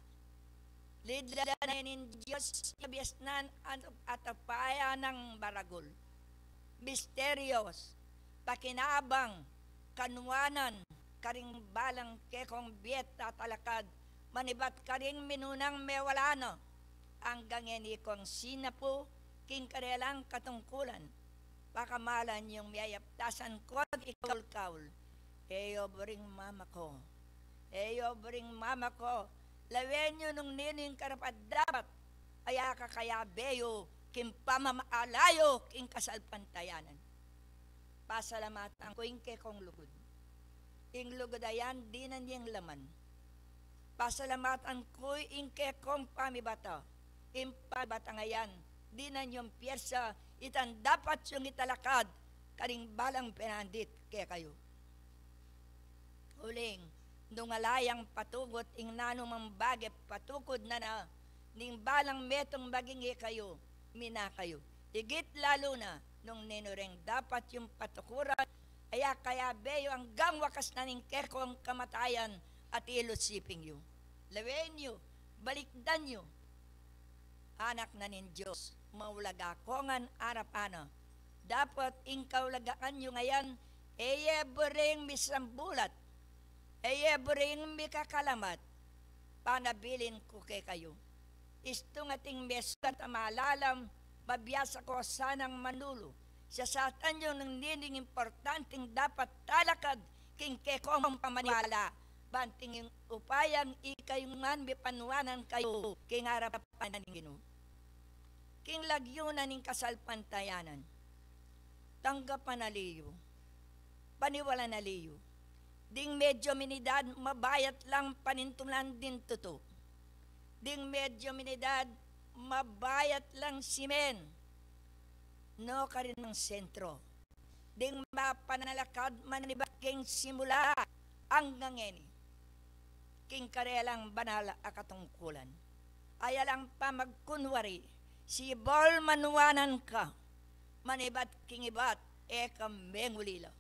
Lidlan na ning Dios, ibiasnan at, at apayan nang maragul. Misterios, pakinabang, kanuanan, karing balang kekong bie at talakad, manibat karing minunang mewala na, anggang ngeni kong sinapu, king karelang katungkulan, pakamalan yung miyayaptasan ko at ikaul-kaul. E yo buring mama ko, e yo buring mama ko, lawen yu nung ninu ing karapat-dapat a ya kakayabe yu king pamamaala yu king kasalpantayanan. Pasalamatan ku ing kekong lugud. Ing lugud a yan dinan yang laman. Pasalamatan ku ing kekong pamibata. Ing pamibatang a yan dinan yung pyersa itang dapat yung italakad karing balang penandit kekayu. Uling, nung ala yang patugut ing nanumang bage, patukud na na ning balang metung maging ikayu, mina kayu. Igit lalu na nung ninu reng dapat yung patukuran, a ya kayabe yu anggang wakas na ning kekong kamatayan at ilusiping yu. Lawen yu, balikdan yu. Anak na ning Dios, maulaga ko ngan arapan na. Dapat ing kaulagaan yu ngayan, e ye buring misambulat, e ye buring mikakalamat. Panabilin ku kekayu. Istung ating mesulat a malalam, mabiasa ko sanang manulu. Sasatan yu nung nining importanting dapat talakad king kekong pamaniwala, banting ing upayang ikayu ngan mipanuanan kayu king arapan ning Ginu. King lagyu na ning kasalpantayanan, tanggapan na li yu, paniwalan na li yu. Ding medyu minidad, mabayat lang panintunan ding tutu. Ding medyu minidad, mabayat lang simen, no karin ang sentro. Ding mapanalakad manibat king simula anggang ngeni, king karelang banal a katungkulan. Aya lang pamagkunwari, sibul, manuanan ka, manibat king ibat, e ka mengulila.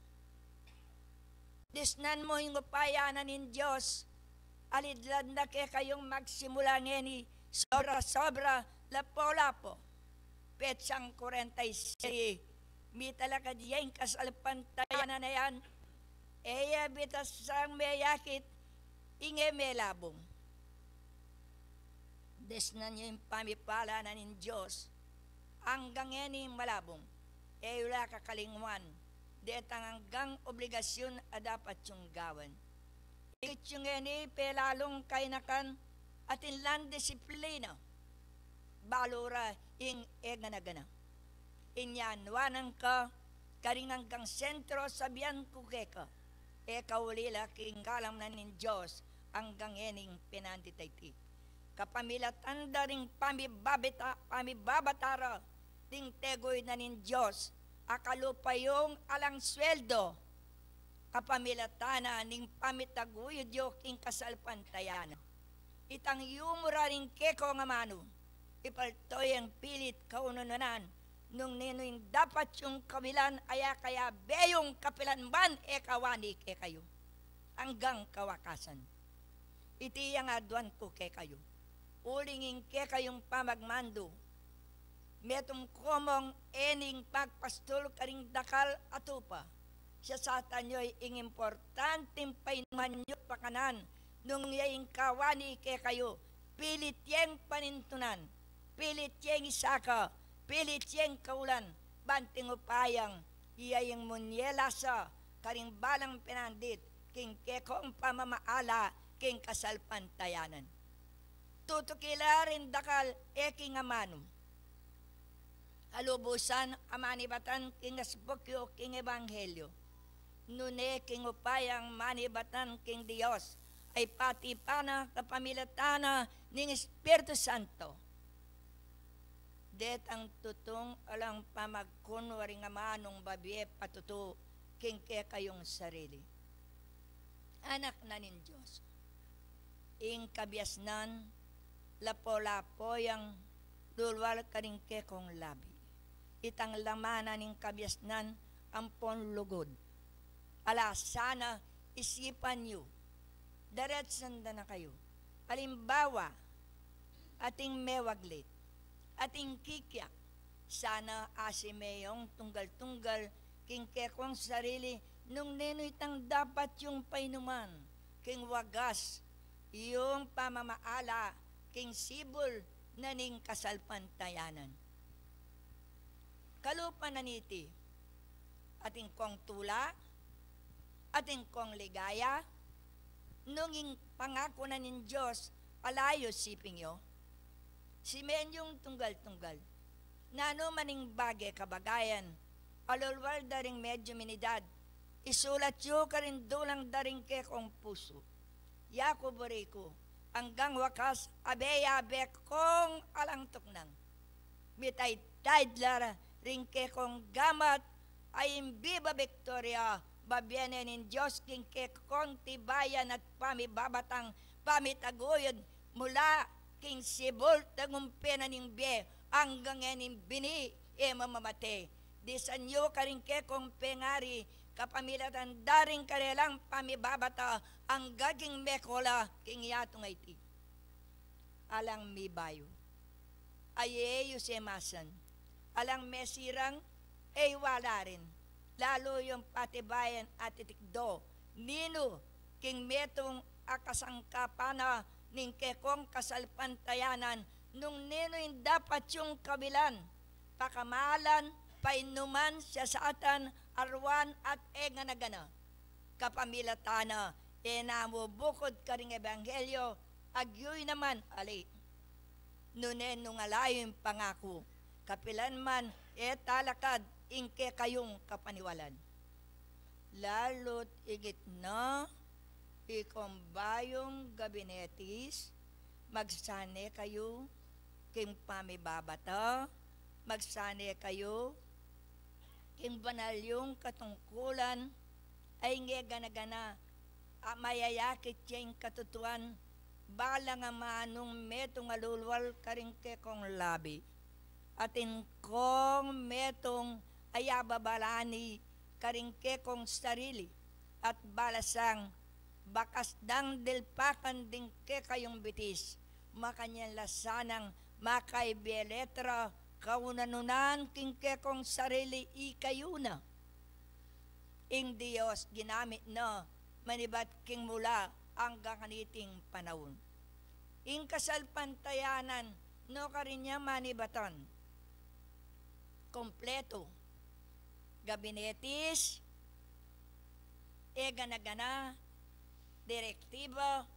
Disnan mu ing upaya na ning Dios, alidlad na kekayung magsimula ngeni, sobra-sobra, lapu-lapu. Petsang kurenta y seis, mitalakad ya ing kasalpantayanan a yan, e ya bitasang meyakit, ing e melabung. Disnan yu ing pamipala na ning Dios, anggang ngeni malabung, e yu la kakalingwan, detang anggang obligasyun a dapat yung gawan. Ikit yu ngeni pelalung kainakan, atin lang disiplina, balu ra ing e gana-gana. Inya nuanan ka karing anggang sentro, sabian ku keka, e ka ulila king galang na ning Dios anggang ngening penandit a iti. Kapamilatan da ring pamibabita, pamibabata ra ding teguy na ning Dios a kalupa yung alang sweldo, kapamilatan na ning pamitaguyud yu king kasalpantayanan. Itang yumura ring kekong amanu, ipalto yang pilit kaununan, nung ninu ing dapat yung kawilan, aya kayabe yung kapilan man e ka wani kekayu anggang kawakasan. Iti yang aduan ku kekayu, uling ing kekayung pamagmandu, metung komong e ning pagpastul karing dakal a tupa. Sasatan yu ing importanting painuman yu pakanan, nung ya ing kawani kekayu, pilit yang panintunan, pilit yang isaka, pilit yang kaulan, banting upayang ya ing munye lasa karing balang penandit king kekong pamamaala king kasalpantayanan. Tutuki la ring dakal e king amanung alubusan a manibatan king asbuk yu king ebanghelyo, nune king upayang manibatan king Dios, ay pati pa na kapamilatan na ning Espiritu Santo. Detang tutung alang pamagkunwa ring amanung babie patutu king kekayung sarili. Anak na ning Dios, ing kabiasnan lapo-lapo yang lulwal karing kekong labi. Itang laman na ning kabiasnan ampon lugud. Ala sana isipan yu, daretsan da na kayu. Alimbawa, ating mewaglit, ating kikiak, sana asi me yung tunggal-tunggal king kekong sarili nung nenu itang dapat yung painuman king wagas yung pamamaala king sibul na ning kasalpantayanan. Kalupa na niti, atin kong tula, atin kong ligaya, nung ing pangaku na ning Dios, ala yu siping yu. Simen yung tunggal-tunggal. Nanu man ing bage kabagayan, alulwal da ring medyu minidad, isulat yu karin dulang da ring kekong pusu. Yaku buri ku, anggang wakas, abe-abe kong alang tuknang. Mitaytayt la ring kekong gamat, ay ing Viva Victoria, babie ne ning Dios king kekong tibayan at pamibabatang pamitaguyud mula king sibul tagumpe na ning bie anggang e ning bini e mamamate. Disan yu karing kekong pengari, kapamilatan da ring karelang pamibabata angga king mekula king yatung a iti. Alang mibayu, aye yu semasan. Alang mesirang, e yu wala rin. Lalu yung patibayan at titikdo ninu king metung a kasangkapan na ning kekong kasalpantayanan nung ninu ing dapat yung kabilan, pakamalan, painuman, siyasatan, aruan at e gana-gana. Kapamilatan na e namu bukud karing ebanghelyo, agyuy naman ali. Nune nung ala yu ing pangaku, kapilan man e talakad ing kekayung kapaniwalan. Lalu't igit na, ikong bayung gabinetis, magsane kayu king pamibabata, magsane kayu king banal yung katungkulan, ay nge gana-gana, a mayayakit ya ing katutuan, balang amanung metung a lulwal karing kekong labi. Atin kong metung a yababalani karing kekong sarili, at balasang bakas dang dilpakan ding kekayung bitis, makanyan la sanang makaibe letra kaunan-unan king kekong sarili ikayu na. Ing Dios ginamit na manibat king mula anggang kaniting panaun. Ing kasalpantayanan no karin ya manibatan. Kompleto. Gabinetis, e gana-gana, direktiba,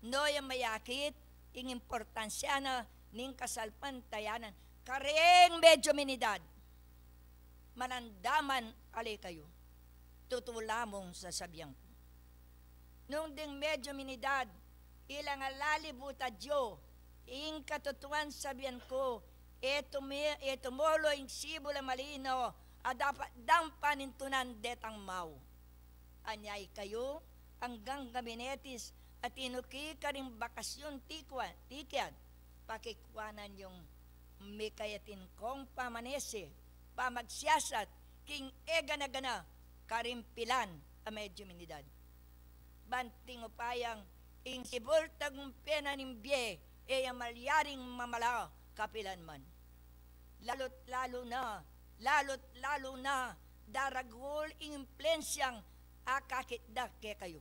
no ya mayakit ing importansya na ning kasalpantayanan karing medyu minidad. Manandaman ali kayu. Tutu lamung sasabian ku. Nung ding medyu minidad, ilang ala libutad yu ing katutuan sabian ku, e tumi-, e tumulu ing sibul a malino a dapat dang panintunan detang mau. Anya ikayu, anggang gabinetis a tinuki karing bakasyun tikwa-, tikiad, pakikuanan yung mikayatin kong pamanese, pamagsiyasat, king e gana-gana, karing pilan a medyu minidad. Ban king upayang ing sibul tagumpe na ning bie, e ya malyaring mamala kapilan man. Lalu't lalu na, lalu't lalu na, daragul ing impluensyang akakit da kekayu.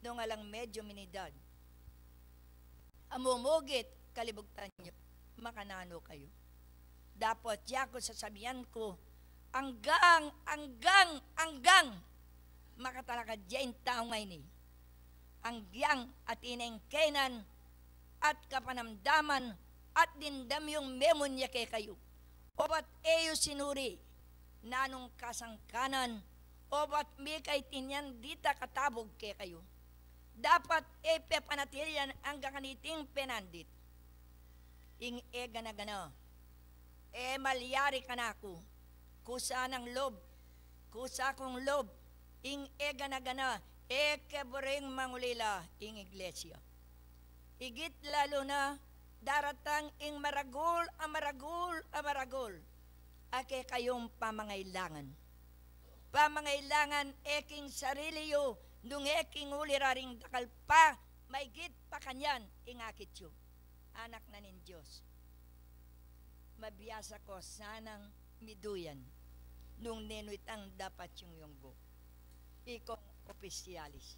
Nung alang medyu minidad a mumugit, kalibugtan yu, makananu kayu. Dapot yaku sasabian ku, anggang, anggang, anggang makatalakad ya ing tau ngeni. Anggang atin ing kaynan at kapanamdaman at dimdam yung memun ya kekayu. Obat e yu sinuri nanung kasangkanan, obat mikaitin yan dita katabug kekayu. Dapat e pepanatili yan anggang kaniting penandit. Ing e gana-gana, e malyari kanaku, kusa nang lub, kusa kung lub, ing e gana-gana, e ke buring mangulila ing iglesia. Igit lalu na daratang ing maragul a maragul a maragul a kekayung pamangailangan. Pamangailangan e king sarili yu, nung e king uli ra ring dakal pa, maigit pa kanyan ing akit yu. Anak na ning Dios, mabiasa ko sanang miduyan nung nenu itang dapat yung yunggu. Ikong opisyalis,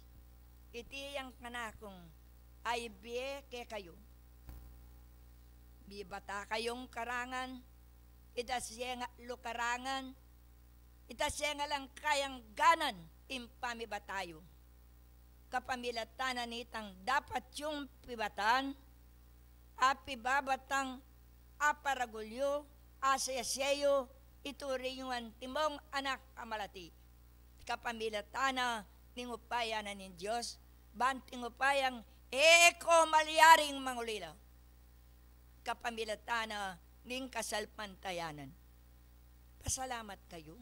iti yang kanakung aibie kekayu. Mibata kayung karangan, ita senga lukarangan, ita senga lang kayang ganan ing pamibata yu. Kapamilatan na nitang dapat yung pibatan, a pibabatang aparagul yu, a sese yu, ituri yung antimong anak a malati. Kapamilatan na ning upaya na ning Dios, banting upayang e ko malyaring mangulila. Kapamilatan na ning kasalpantayanan. Pasalamat kayu.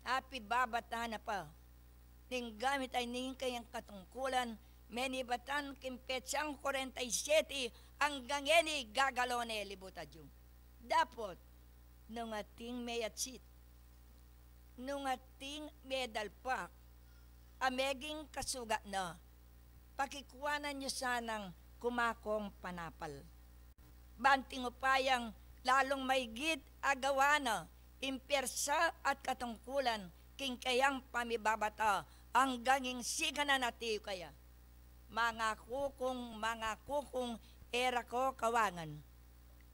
Apibabatan na pa ning gamit a ning kayang katungkulan, menibatan king petsang kwarenta y siyete anggang ngeni gagalo ne libutad yu. Dapot, nung ating meyatsit, nung ating medalpak, a meging kasugat na, pakikuanan yu sanang kumakong panapal. Banting upayang lalung maigit a gawa na ing persa at katungkulan king kayang pamibabata anggang ing siganan a tiyu kaya. Mangaku kung, mangaku kung e ra ko kawangan.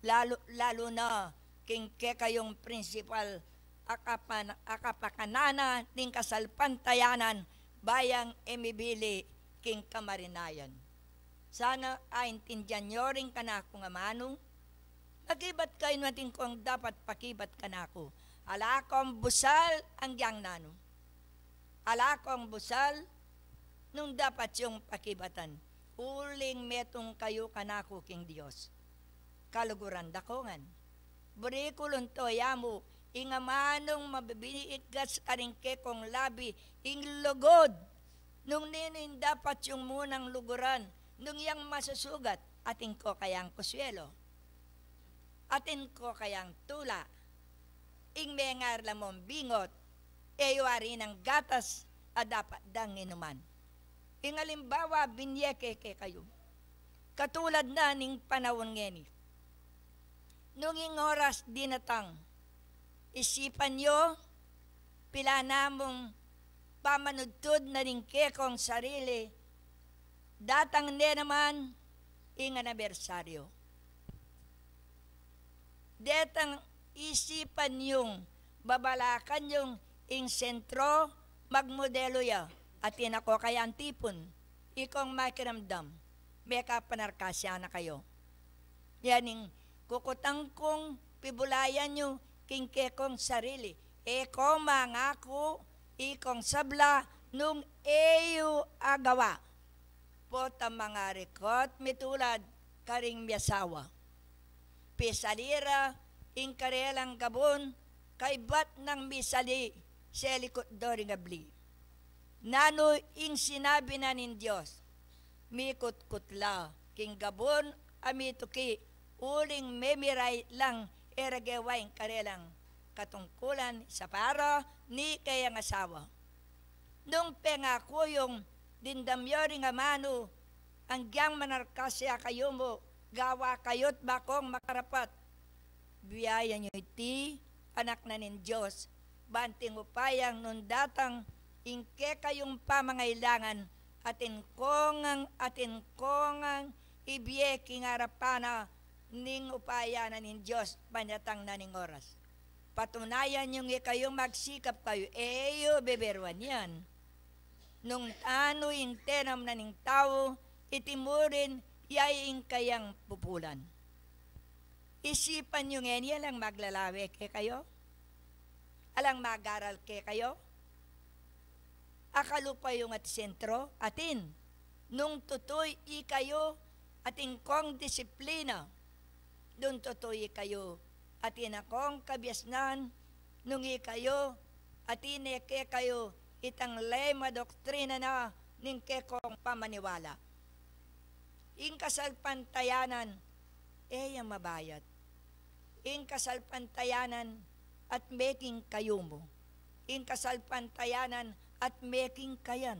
Lalu, lalu na king kekayung prinsipal a kapan-, a kapakanan na ning kasalpantayanan, bayang e mibili king kamarinayan. Sana aintindian yu ring kanakung amanu, makibat kayu nung atin kong dapat pakibat kanaku. Ala kong busal anggang nanu. Ala kong busal nung dapat yung pakibatan. Uling metung kayu kanaku king Dios. Kaluguran da ko ngan. Buri ku lunto ya mu, ing amanung mabibinigas karing kekong labi, ing lugud. Nung ninu ing dapat yung munang luguran, nung yang masusugat, atin ko kayang kuswelo. Atin ko kayang tula. Ing mengarla mung bingot, e yu ari nang gatas a dapat dang inuman. Ing alimbawa, binie ke kekayu. Katulad na ning panaun ngeni. Nung ing oras dinatang, isipan yu, pilan na mung pamanudtud na ning kekong sarili, datang ne naman ing anibersaryu. Detang isipan yung, babalakan yung ing sentro, magmodelu ya, atin ako kayang tipun, ikong makiramdam, mekapanarkasya na kayu. Yan ing kukutang kung pibulayan yu king kekong sarili. E ko mangaku, ikong sabla, nung e yu agawa. Potang mangarikot mitulad karing miasawa. Pisali ra ing karelang gabun, kaybat nang misali selikut do ring abli. Nanu ing sinabi na ning Dios? Mikutkut la king gabun a mituki, uling memiray lang e ra gewa ing karelang katungkulan, sapara ni kayang asawa. Nung pengaku yung dimdam yu ring amanu, anggiyang manarkasya kayu mu, gawa kayut bakung makarapat. Biayan yu iti, anak na ning Dios, banting upayang nung datang ing kekayung pamangailangan, atin ko ngang, atin ko ngang ibie king arapan na ning upaya na ning Dios, panyatang na ning oras. patunayan yung ikayu magsikap kayu, e yu beberuan yan. Nung tanu ing tenam na ning tau, iti mu rin ya ing kayang pupulan. Isipan yu ngeni, alang maglalawe kekayu, alang magaral kekayu, akalupa yung at sentro, atin, nung tutuy ikayu, atin kong disiplina, nung tutuy ikayu, atin akong kabiasnan, nung ikayu, atin e kekayu, itang lema doktrina na, ning kekong pamaniwala. Ing kasalpantayanan, e ya mabayat. Ing kasalpantayanan at meking kayumu. Ing kasalpantayanan at meking kayan.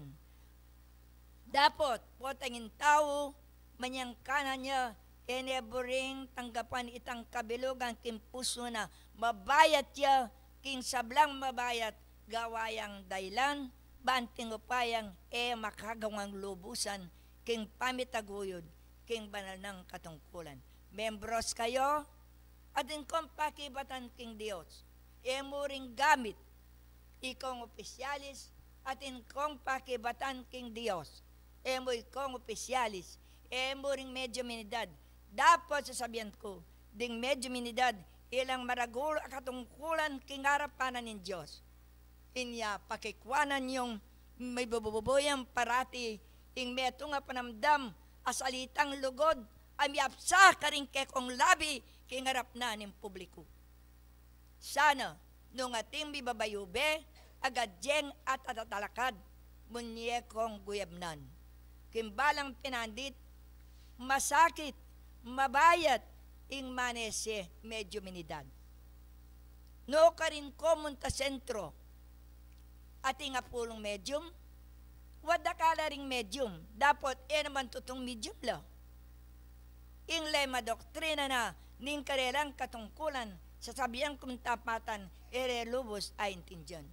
Dapot, potang ing tau, manyangkanan ya, e ne buring tanggapan itang kabilugan king pusu na, mabayat ya, king sablang mabayat, gawa yang dailan, banting upayang e makagawang lubusan, king pamitaguyud, king banal nang katungkulan. Membros kayu, atin kong pakibatan king Dios, e mu ring gamit, ikong opisyalis, atin kong pakibatan king Dios, e mu ikong opisyalis, e mu ring medyo minidad, dapot sasabian ku, ding medyo minidad, ilang maragul a katungkulan king arapan na ning Dios. Inya pakikuanan yung mibububuyan parati ing metung a panamdam a salitang lugud a miapsa karing kekong labi king arap na ning publiku. Sana, nung ating mibabayube, agad yeng atatalakad, munye kong guyabnan. King balang pinandit, masakit, mabayat, ing manese medyo minidad. Nukarin ko munta sentro, ating apulung medium, wa dakal la ring medium, dapot e naman tutung medium la. Ing lema doktrina na, ning karelang katungkulan, sasabian kung tapatan, e re lubus aintindian.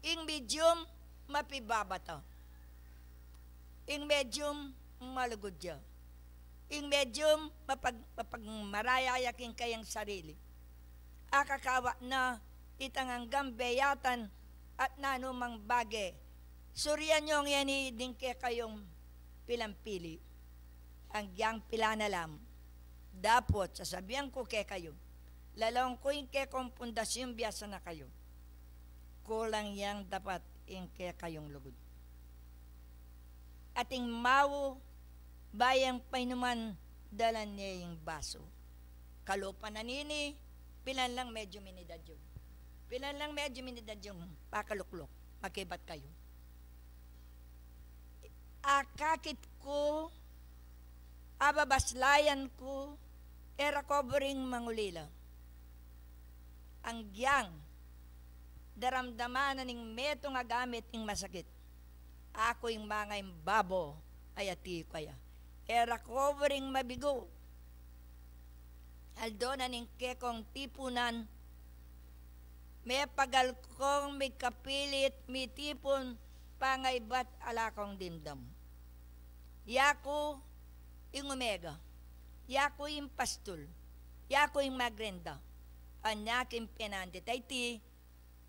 Ing medium, mapibabata. Ing medium, malugud ya. Ing medium, mapag-, mapagmaraya ya king kayang sarili. Akakawa na itang anggang beyatan at nanumang bage. Surian yu ngeni ding kekayung pilampili. Agyang pila na la mu. Dapot, sasabian ku kekayu, lalawan ku ing kekong pundasyun, biasa na kayu. Kulang yang dapat ing kekayung lugud. Ating mau, bayang painuman, dalan ne ing basu. Kalupa na nini, pilan lang medyo minidad yu. Pilan lang medyo minidad yu, pakalukluk, makibat kayu. Akakit ku, ababaslayan ku, e ra ko buring mangulila. Agyang daramdaman na ning metung a gamit ing masakit, aku ing mangaimbabo, ayati ku aya. E ra ko buring mabigu. Aldo na ning kekong tipunan, mepagal kong mikapilit mitipun, pangaibat ala kong dimdam. Yaku ing Omega, yaku ing pastul, yaku ing magrenda. Anya king penandit a iti,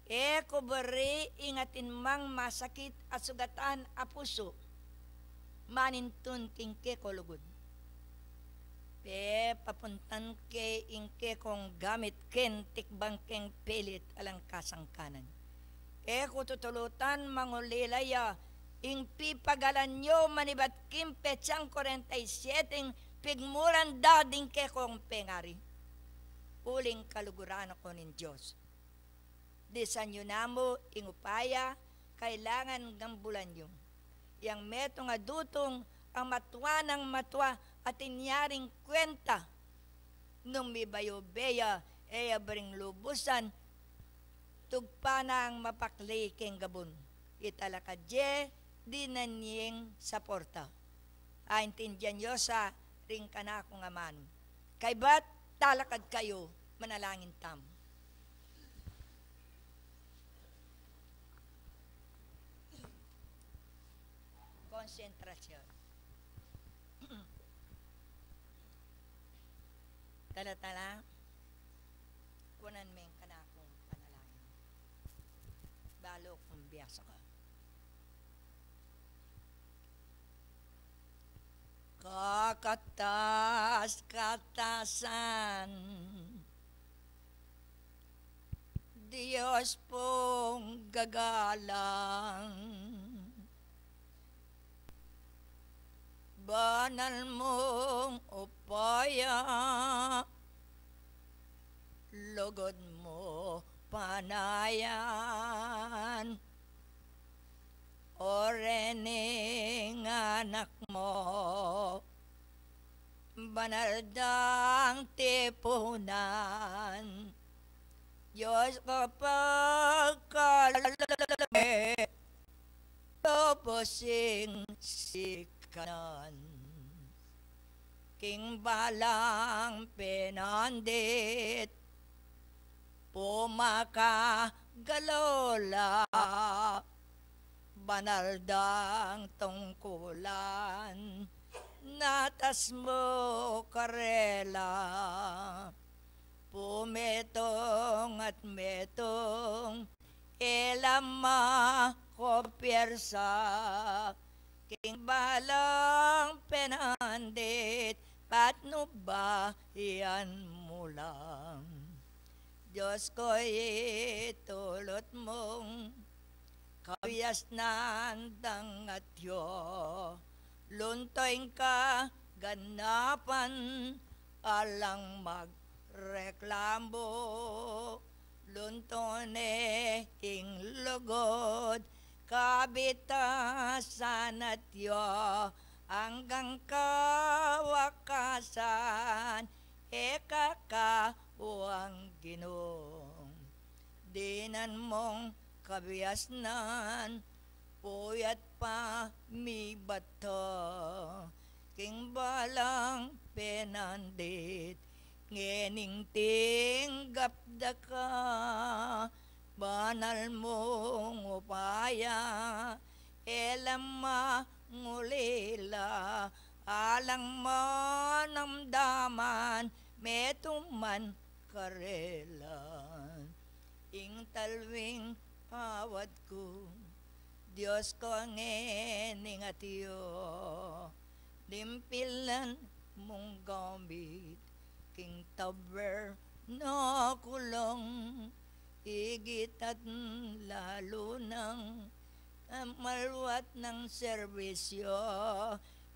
e ku buri ing atin mang masakit a sugatan a pusu manintun king kekong lugud. Pepapuntan ke ing kekong gamit ken tikbang keng pilit alang kasangkanan. E ku tutulutan mangulila ya ing pipagalan yu manibat king petsang kuarenta y siete ing pigmulan da ding kekong pengari. Uling kaluguran na ku ning Dios. Disan yu na mu ing upaya, kailangan gambulan yu. Yang metung a dutung, ang matua nang matua, atin ya ring kwenta. Nung mibayube ya, e ya buring lubusan, tugpa nang mapakli keng gabun. Italakad ye, dinan yeng saporta. Aintindian yu sa ring kanakung amanu. Kaybat, talakad kayu, manalangin tamu. Konsentrasyon. Tala-tala. Kunan meng kanakung panalangin. Balu kung biasa ka. Kakatas-katasan, Dios pung gagalang, banal mung upaya, lugud mu panayan, o rening anak mu, banal dang tipunan. Dios kapagkalala, lubus ing sikanan. King balang pinandit, pumakagalaw la, banal dang tungkulan, natas mu karela. Pumetung at metung, e la makupyersa, king balang pinandit, patnubayan mu lang. Dios ku, itulut mung kabiasnan dang atyu, lunto ing kaganapan, alang magreklamu, lunto ne ing lugud, kabitasan atyu, anggang kawakasan, e ka kawang Ginu. Dinan mung kabiasnan, puyat pa mibata, king balang pinandit, ngening tinggap da ka, banal mung upaya, e la mangulila, alang manamdaman, metung man karela. Ing talwing awat ku, Dios ku, ngening atyu, limpilan mung gamit, king tabernakulung, igit at lalu nang maluat nang serbisyu,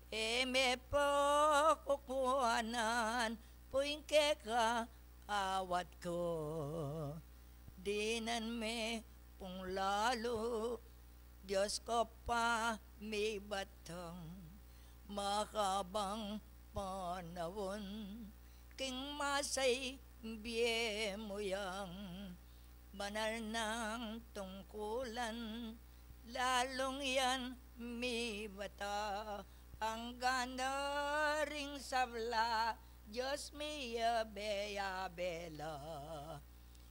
e me pakukuanan pu ing keka awat ku. Dinan me pung lalu, Dios ku, pa mibatang makabang panaun, king masay bie mu yang banal nang tungkulan, lalung yan mibata, angga na ring sabla, Dios miyabe-yabe la.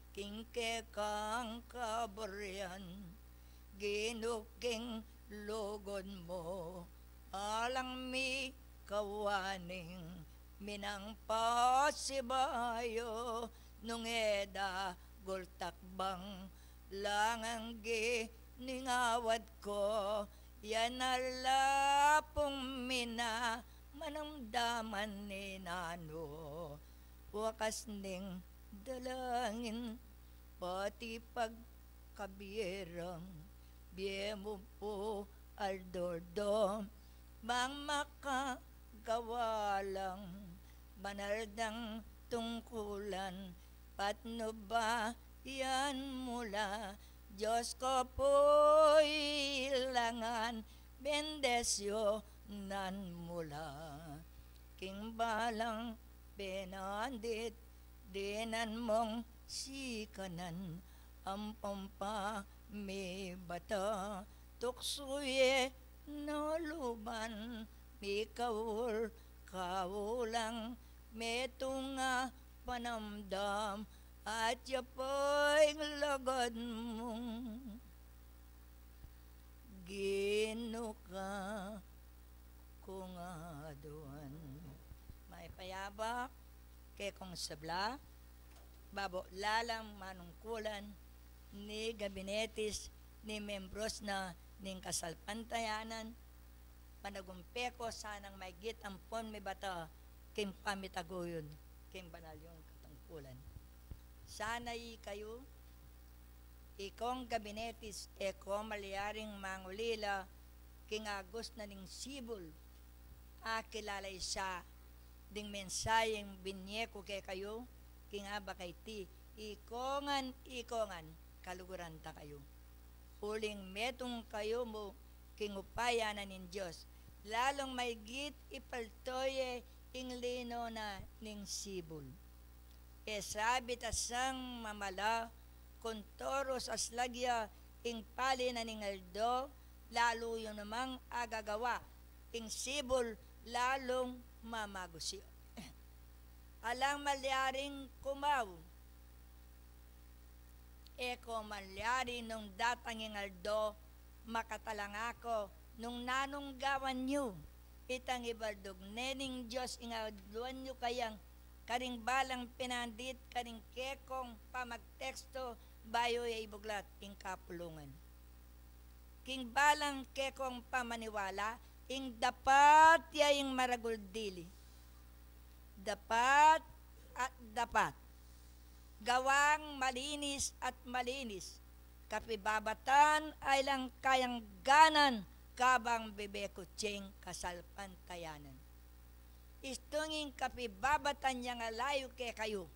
King kekang kaburian, Ginu, king lugud mu, alang mikawaning minang pasibayu, nung e da gultakbang lang anggi ning awat ku, yan ala pung mina manamdaman ni nanu, wakas ning dalangin, pati pagkabirang bie mu pu aldo-aldo, bang makagawa lang banal dang tungkulan, patnubayan mu la, Dios ku, pu ilangan, bendisyunan mu la. King balang pinandit, dinan mung sikanan, ampong pa mibata, tuksu ye na luban, mikaul kaulang, metung a panamdam, at ya pa ing lagad mung Ginu ka kung aduan. Mayap a yabak kekong sabla. Babo la lang manungkulan ning gabinetis ning membros na ning kasalpantayanan, managumpe ko sanang maigit ampon mibata king pamitaguyud king banal yung katungkulan. Sana ikayu, ikong gabinetis, e ko malyaring mangulila king agus na ning sibul. Akilala ya sa ding mensaheng binye ku kekayu, king abak a iti, ikongan, ikongan, kaluguran da kayu. Uling metung kayu mu king upaya na ning Dios, lalung maigit ipalto ye ing lino na ning sibul. E sabit a sang mamala, kuntoru saslag ya ing pali na ning aldo, lalu yu namang agagawa, ing sibul lalung mamagusi. Alang malyaring kumaw. E ko malyari nung datang ing aldo, makatalanga ko nung nanung gawan yu. Itang ibaldug ne ning Dios ing alduan yu kayang karing balang pinandit karing kekong pamagteksto bayu ya ibuglat ing kapulungan. King balang kekong pamaniwala, ing dapat ya ing maragul dili. Dapat at dapat. Gawang malinis at malinis. Kapibabatan ay lang kayang ganan kabang bibekut king kasalpantayanan. Istung ing kapibabatan yang alayu kekayu.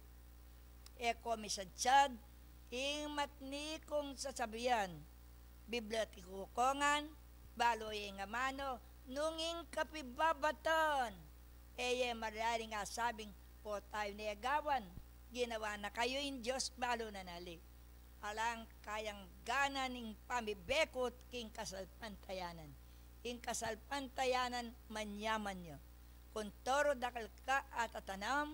E ko misadsad ing matni kung sasabian. Biblatikukongan, balu ye ing amanu, nung ing kapibabatan. E ye maryaring asabing, potay ne gawan, ginawa na kayu ing Dios balu na nali. Alang kayang ganan ing pamibekut king kasalpantayanan. Ing kasalpantayanan manyaman ya. Kuntoru dakal ka atatanam,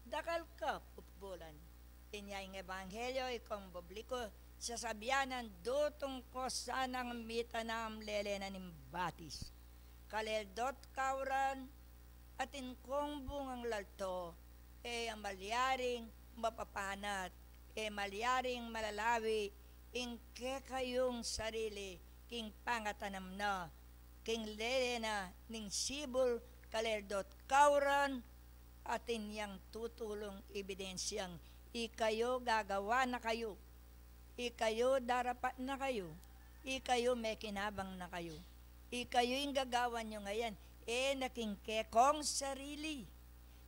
dakal ka pupulan. Inya ing ebanghelyo ikong bubliku, sasabianan dutung ko sanang mitanam lele na ning batis. Kaleldot kauran, atin kong bungang lalto, e ya malyaring mapapanat, e malyaring malalawi ing kekayung sarili king pangatanam na king lele na ning sibul, kaleldot kauran, atin yang tutulung ebidensyang ikayu gagawa na kayu, ikayu darapat na kayu, ikayu mekinabang na kayu, ikayu ing gagawan yu ngayan, e na king kekong sarili.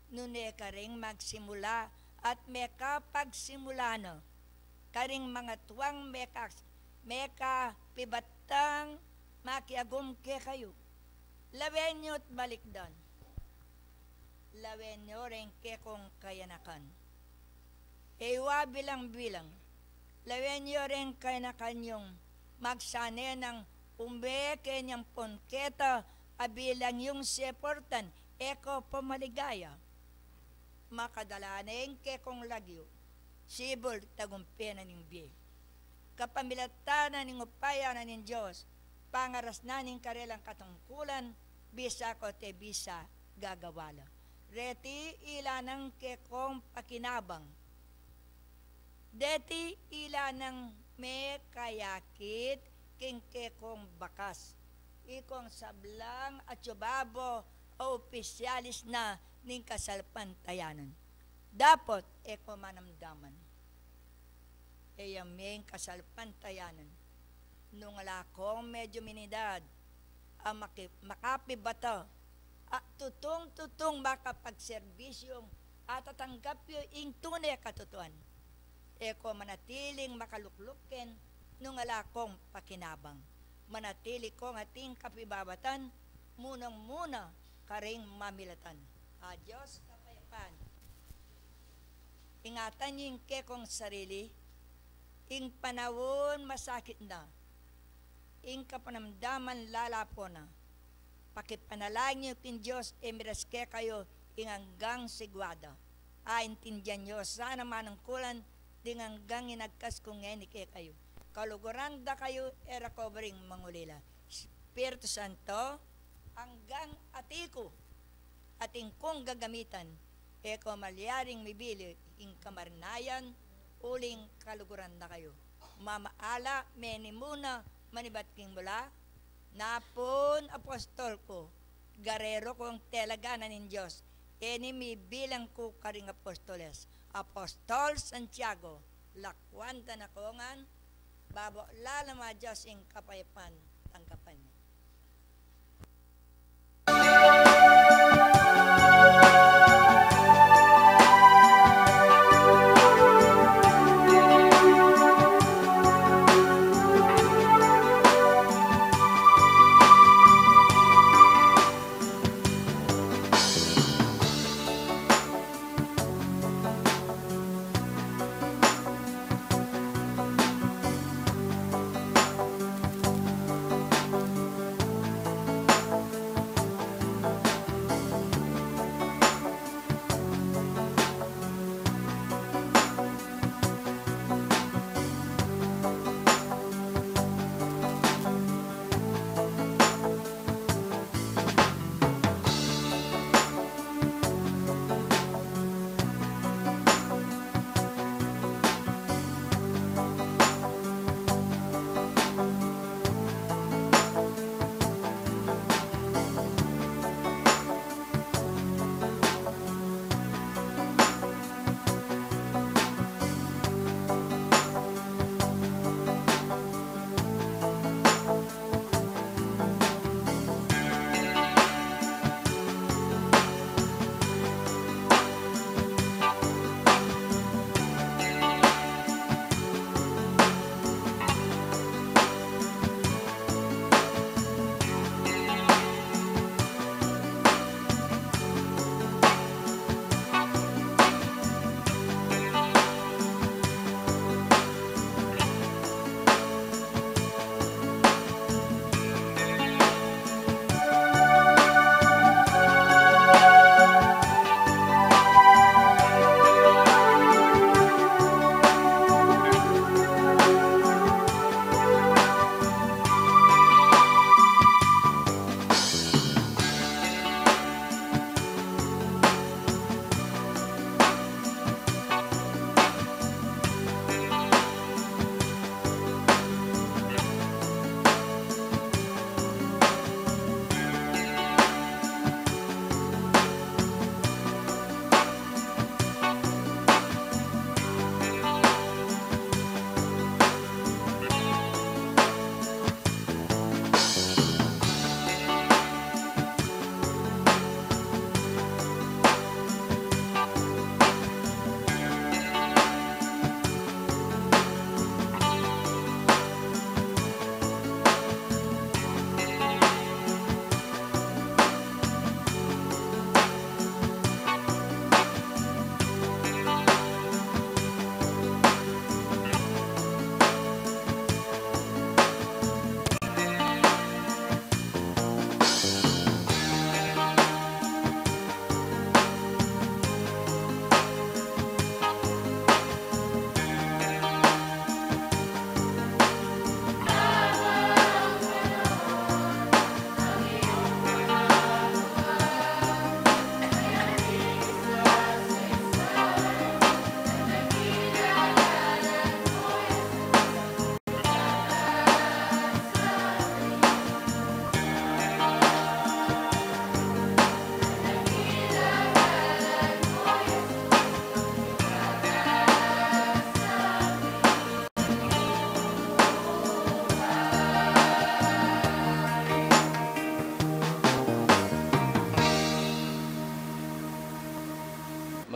Nune karing magsimula at mekapagsimula na karing mangatuang meka, mekapibatang makiagum kekayu. Lawen yu't balikdan. Lawen yu reng kekong kayanakan. E yu abilang-bilang. Lawen yu reng kayanakan yung magsane nang ume kenyang pon keta abilang yung seportan, e ko pamaligaya. Makadala ne ing kekong lagyu, sibul tagumpe na ning bie. Kapamilatan na ning upaya na ning Dios, pangaras na ning karelang katungkulan, bisa ko te bisa gagawa la. Reti ila nang kekong pakinabang. Deti ila nang mekayakit king kekong bakas. Ikong sablang atyu babo a opisyalis na ning kasalpantayanan. Dapot e ko manamdaman. E ya meng kasalpantayanan. Nung ala kong medyu minidad, a maki-, makapibata, a tutung-tutung makapagserbisyung atatanggap yu ing tune katutuan. E ko manatiling makalukluk ken nung ala kong pakinabang. Manatili kong ating kapibabatan, munang-muna karing mamilatan. A Dios kapayapan, ingatan yu ing kekong sarili, ing panaun masakit na, ing kapanamdaman lalapo na. Pakipanalangin yu king Dios, e miras kekayu ing anggang sigwada. Aintindian yu sana manungkulan ding anggang inagkas ku ngeni kekayu. Kaluguran da kayu, e ra ko baring mangulila. Espiritu Santo, anggang ati ku, atin kung gagamitan, E ko malyaring mibili ing kamarinayan uling kaluguran da kayu. Mamaala, meni mu na manibat king bula, napun apostol ku, garero kung telaganan ning Dios, e ni mibilang ku karing apostoles. Apostol Santiago, lakwan da na ko ngan, babo la na ma Dios ing kapayapan, tanggapan yu.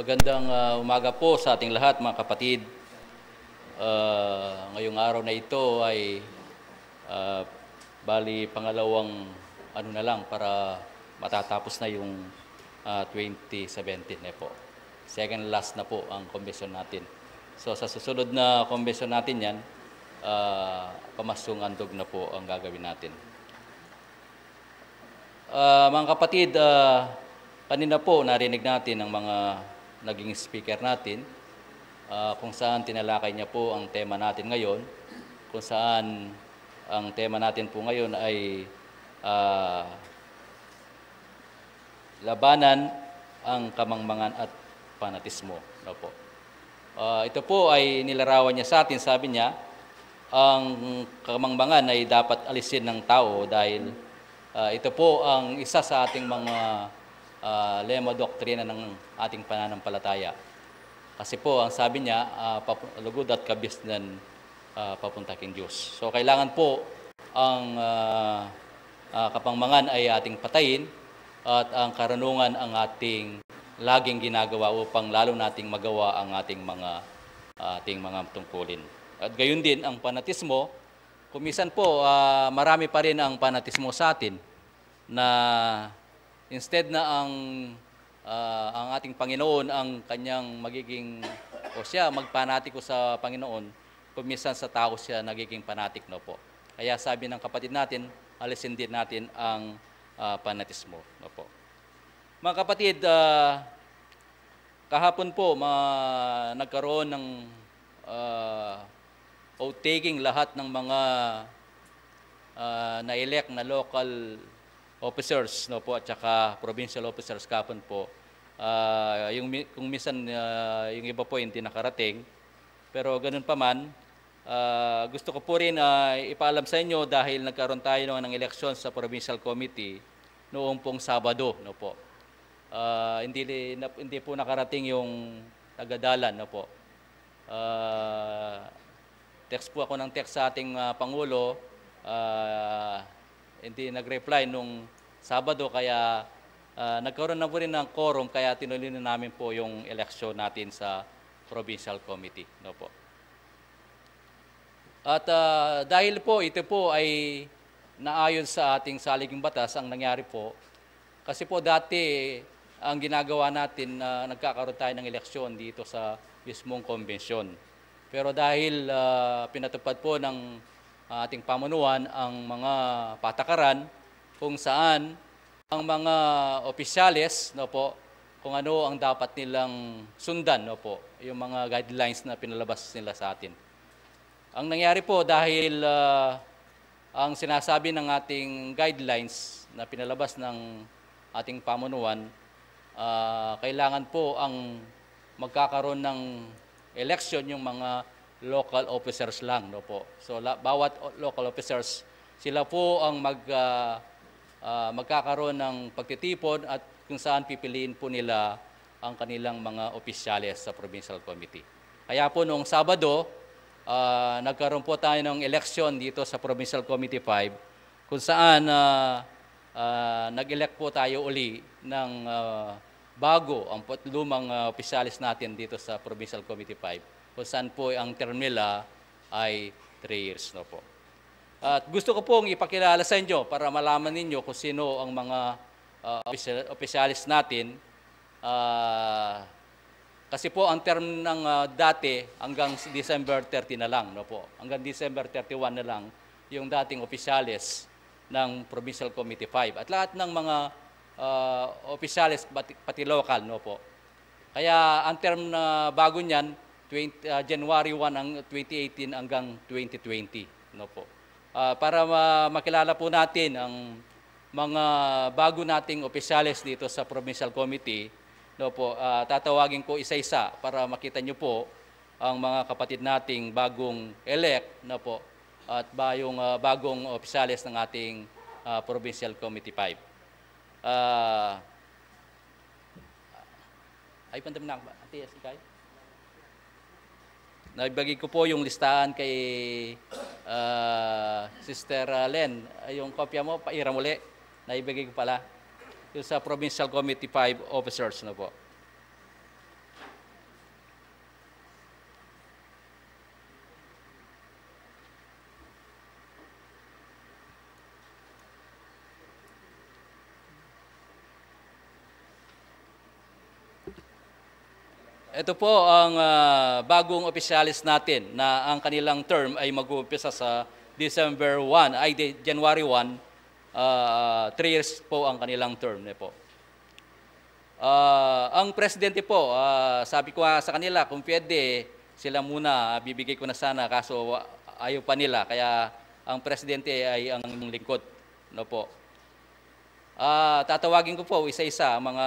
Magandang, ah, umaga po sa ating lahat, mga kapatid. Ah, ngayong araw na ito ay, ah, bali pangalawang ano na lang para matatapos na yung, ah, twenty seventeen, eh po. Second last na po ang convention natin. So, sa susunod na convention natin yan, ah, pamasyung andog na po ang gagawin natin. Ah, mga kapatid, ah, kanina po narinig natin ang mga naging speaker natin, ah, kung saan tinalakay niya po ang tema natin ngayon, kung saan ang tema natin po ngayon ay, ah, labanan ang kamangmangan at panatismo. No po. Ah, ito po ay nilarawan niya sa atin, sabi niya, ang kamangmangan ay dapat alisin ng tao dahil, ah, ito po ang isa sa ating mga, ah, lema doktrina ng ating pananampalataya. Kasi po, ang sabi niya, ah, papu-, lugod at kabisnan, ah, papunta king Diyos. So, kailangan po ang, ah, ah, kapangmangan ay ating patayin at ang karunungan ang ating laging ginagawa upang lalo nating magawa ang ating mga, ating mga tungkulin. At gayon din ang panatismo, kung minsan po, ah, marami pa rin ang panatismo sa atin na instead na ang, ah, ang ating Panginoon ang kanyang magiging, o siya magpanatiko sa Panginoon, kung minsan sa tao siya nagiging panatik, no po. Kaya sabi ng kapatid natin, alisin din natin ang, ah, panatismo, no po. Mga kapatid, ah, kahapon po, ma-, nagkaroon ng, ah, oath-taking lahat ng mga, ah, na-elect na local officers, no po, at saka provincial officers kahapon po. Ah, yung mi-, kung minsan, ah, yung iba po hindi nakarating. Pero ganun pa man, ah, gusto ko po rin, ah, ipaalam sa inyo dahil nagkaroon tayo ng eleksyon sa provincial committee noong pong Sabado, no po. Ah, hindi li-, na-, hindi po nakarating yung taga-dalan, no po. Ah, text po ako ng text sa ating, ah, Pangulo, ah, hindi nag-reply nung Sabado, kaya, ah, nagkaroon na po rin ng quorum, kaya tinuloy na namin po yung eleksyon natin sa provincial committee, no po. At, ah, dahil po ito po ay naayon sa ating saligang batas, ang nangyari po, kasi po dati ang ginagawa natin, ah, nagkakaroon tayo ng eleksyon dito sa mismong konbensyon. Pero dahil, ah, pinatupad po ng ating pamunuan ang mga patakaran kung saan ang mga opisyales, no po, kung ano ang dapat nilang sundan, no po, yung mga guidelines na pinalabas nila sa atin. Ang nangyari po, dahil, ah, ang sinasabi ng ating guidelines na pinalabas ng ating pamunuan, ah, kailangan po ang magkakaroon ng election yung mga local officers lang, no po. So, la-, bawat o-, local officers, sila po ang mag-, ah, ah, magkakaroon ng pagtitipon at kung saan pipiliin po nila ang kanilang mga opisyales sa provincial committee. Kaya po noong Sabado, ah, nagkaroon po tayo ng eleksyon dito sa Provincial Committee five, kung saan, ah, ah, nag-elect po tayo uli ng, ah, bago, ampot lumang, ah, opisyales natin dito sa Provincial Committee five, kung saan po ang term nila ay three years, no po. At gusto ko pong ipakilala sa inyo para malaman ninyo kung sino ang mga, ah, opisya-, opisyalis natin. Ah, kasi po ang term ng, ah, dati hanggang s-, December thirty na lang, no po. Hanggang December thirty-one na lang yung dating opisyalis ng Provincial Committee five. At lahat ng mga, ah, opisyalis, pati, pati local, no po. Kaya ang term na bago niyan, twenty, ah, January one ang twenty eighteen hanggang twenty twenty, no po. Ah, para ma-, makilala po natin ang mga bago nating opisyales dito sa Provincial Committee, no po, ah, tatawagin ko isa-isa para makita niyo po ang mga kapatid nating bagong elect, no po, at bayong, ah, bagong opisyales ng ating, ah, Provincial Committee five. Ah, Ay, pandam na, Ate Jessica. Naibagay ko po yung listahan kay, ah, Sister, ah, Len. Ay, yung kopya mo, pairam uli. Naibagay ko pala. Yung sa Provincial Committee five officers na po. Ito po ang, ah, bagong opisyalis natin na ang kanilang term ay mag-uumpisa sa December one, ay, di, January one, ah, three years po ang kanilang term, ne po. Ah, ang presidente po, ah, sabi ko nga sa kanila, kung pwede, sila muna, ah, bibigay ko na sana, kaso, ah, ayaw pa nila. Kaya ang presidente ay ang lingkod, no po. Ah, tatawagin ko po isa-isa ang mga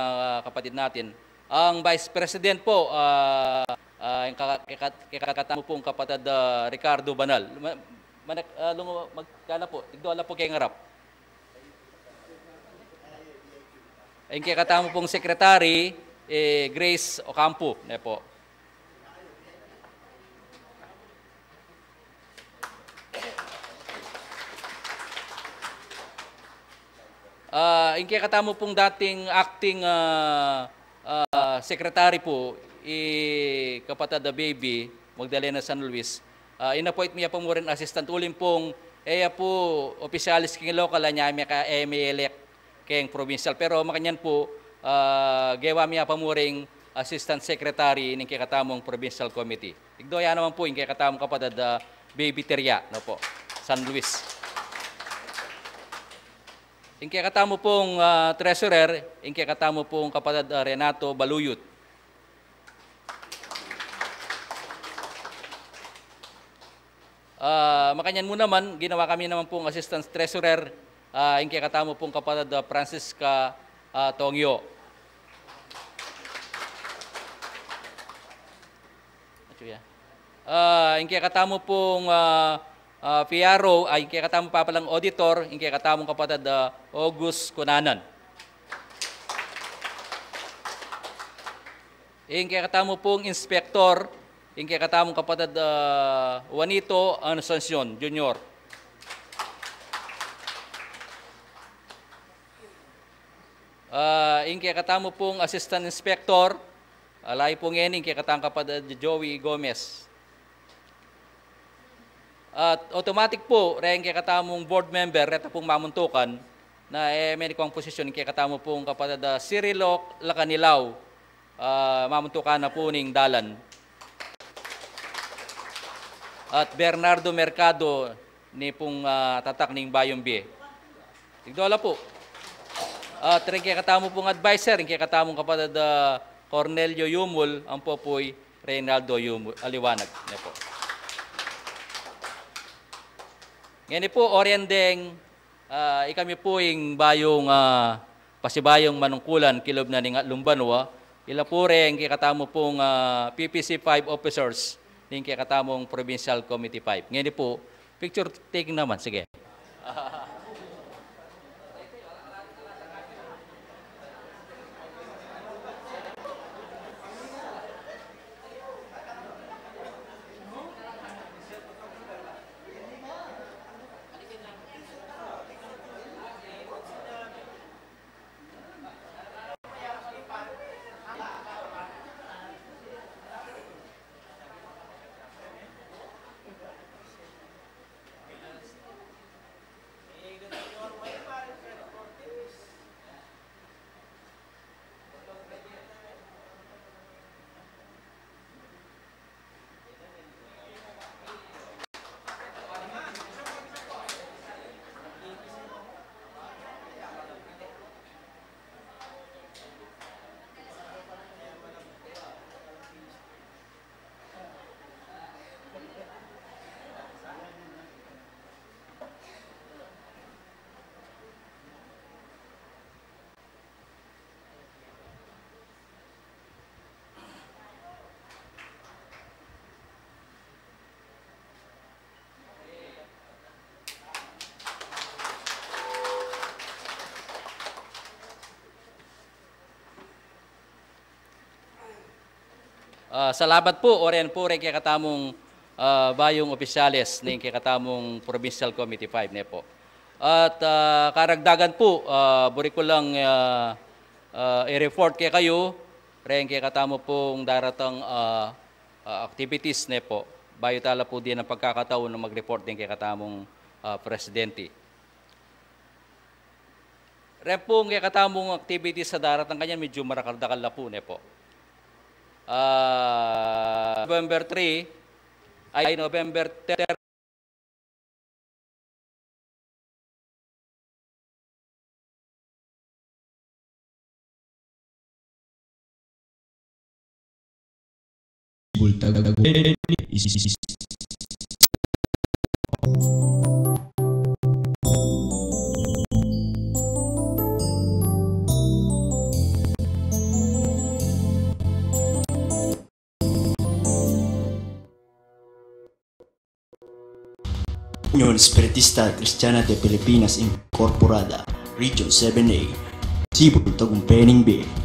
kapatid natin. Ang Vice President po, ah, ah, ing kaka-, keka-, kekatamu pung kapatad, ah, Ricardo Banal. Ma-, manak-, ah, lungu-, magkana po, tigdua la po keng arap. Ing kekatamu pung Secretary, eh, Grace Ocampo, ne po. Ah, ing kekatamu pung dating acting, ah, ah, secretary po, i kapatad a Baby Magdalena San Luis, ah, in-appoint mi ya pa mu rin assistant uling pung, e ya pu opisyalis king local, anya mi ka, e mi elect keng provincial. Pero makanyan pu, ah, gewa mi ya pa mu ring assistant secretary ning kekatamung provincial committee. Tigdua ya naman pu ing kekatamung kapatad a Baby Teria, no po, San Luis. Ing kekatamu pung, ah, treasurer, ing kekatamu pung kapatad a Renato Baluyut. Ah, makanyan mu naman, ginawa kami naman pung assistant treasurer, ah, ing kekatamu pung kapatad a Francisca, ah, Tongyo. Atsu ya. Ah, ing kekatamu pung, ah, ah, P R O, ay, ing kekatamu pa palang auditor, ing kekatamung kapatad a August Cunanan. Ing kekatamu pung inspector, ing kekatamung kapatad a Juanito Asuncion Junior. Ah, ing kekatamu pung assistant inspector, ah, layu pu ngeni, ing kekatamung kapatad a Joey Gomez. At automatic pu, reng kekatamung board member, reta pung mamuntukan, na e meni kuang posisyon, ing kekatamu pung kapatad a Cirilo Lacanilaw, ah, mamuntukan na pu ning dalan. At Bernardo Mercado, ni pung, ah, tatak ning Bayong Bie. Tigdua la pu. At reng kekatamu pung adviser, ing kekatamung kapatad a Cornelio Yumul, ampo pu'y Reynaldo Yumul, Aliwanag, ne po. Ngeni pu, orian deng, ah, ikami pu ing bayung, ah, pasibayung manungkulan kilub na ning atlung banua, ila pu reng kekatamu pung, ah, P P C five officers, ning kekatamung Provincial Committee five. Ngeni pu, picture taking naman, sige. Ah, salamat pu, o ren pu reng kekatamung, ah, bayung opisyales ning kekatamung Provincial Committee five, ne po. At, ah, karagdagan pu, ah, buri ku lang, ah, ah, i-report kekayu reng kekatamu pung daratang, ah, ah, activities, ne po. Bayu tala pu dinan pagkakataun a mag-report deng kekatamung, ah, presidente. Ren pung kekatamung activities a daratang kanyan, medyu marakal-dakal na pu, ne po. Ah, November three, ay, November thirty, Bultag. Union Espiritista Kristiana de Pilipinas Incorporada, Region seven A, Cebu, Tagumpay, Ningbe.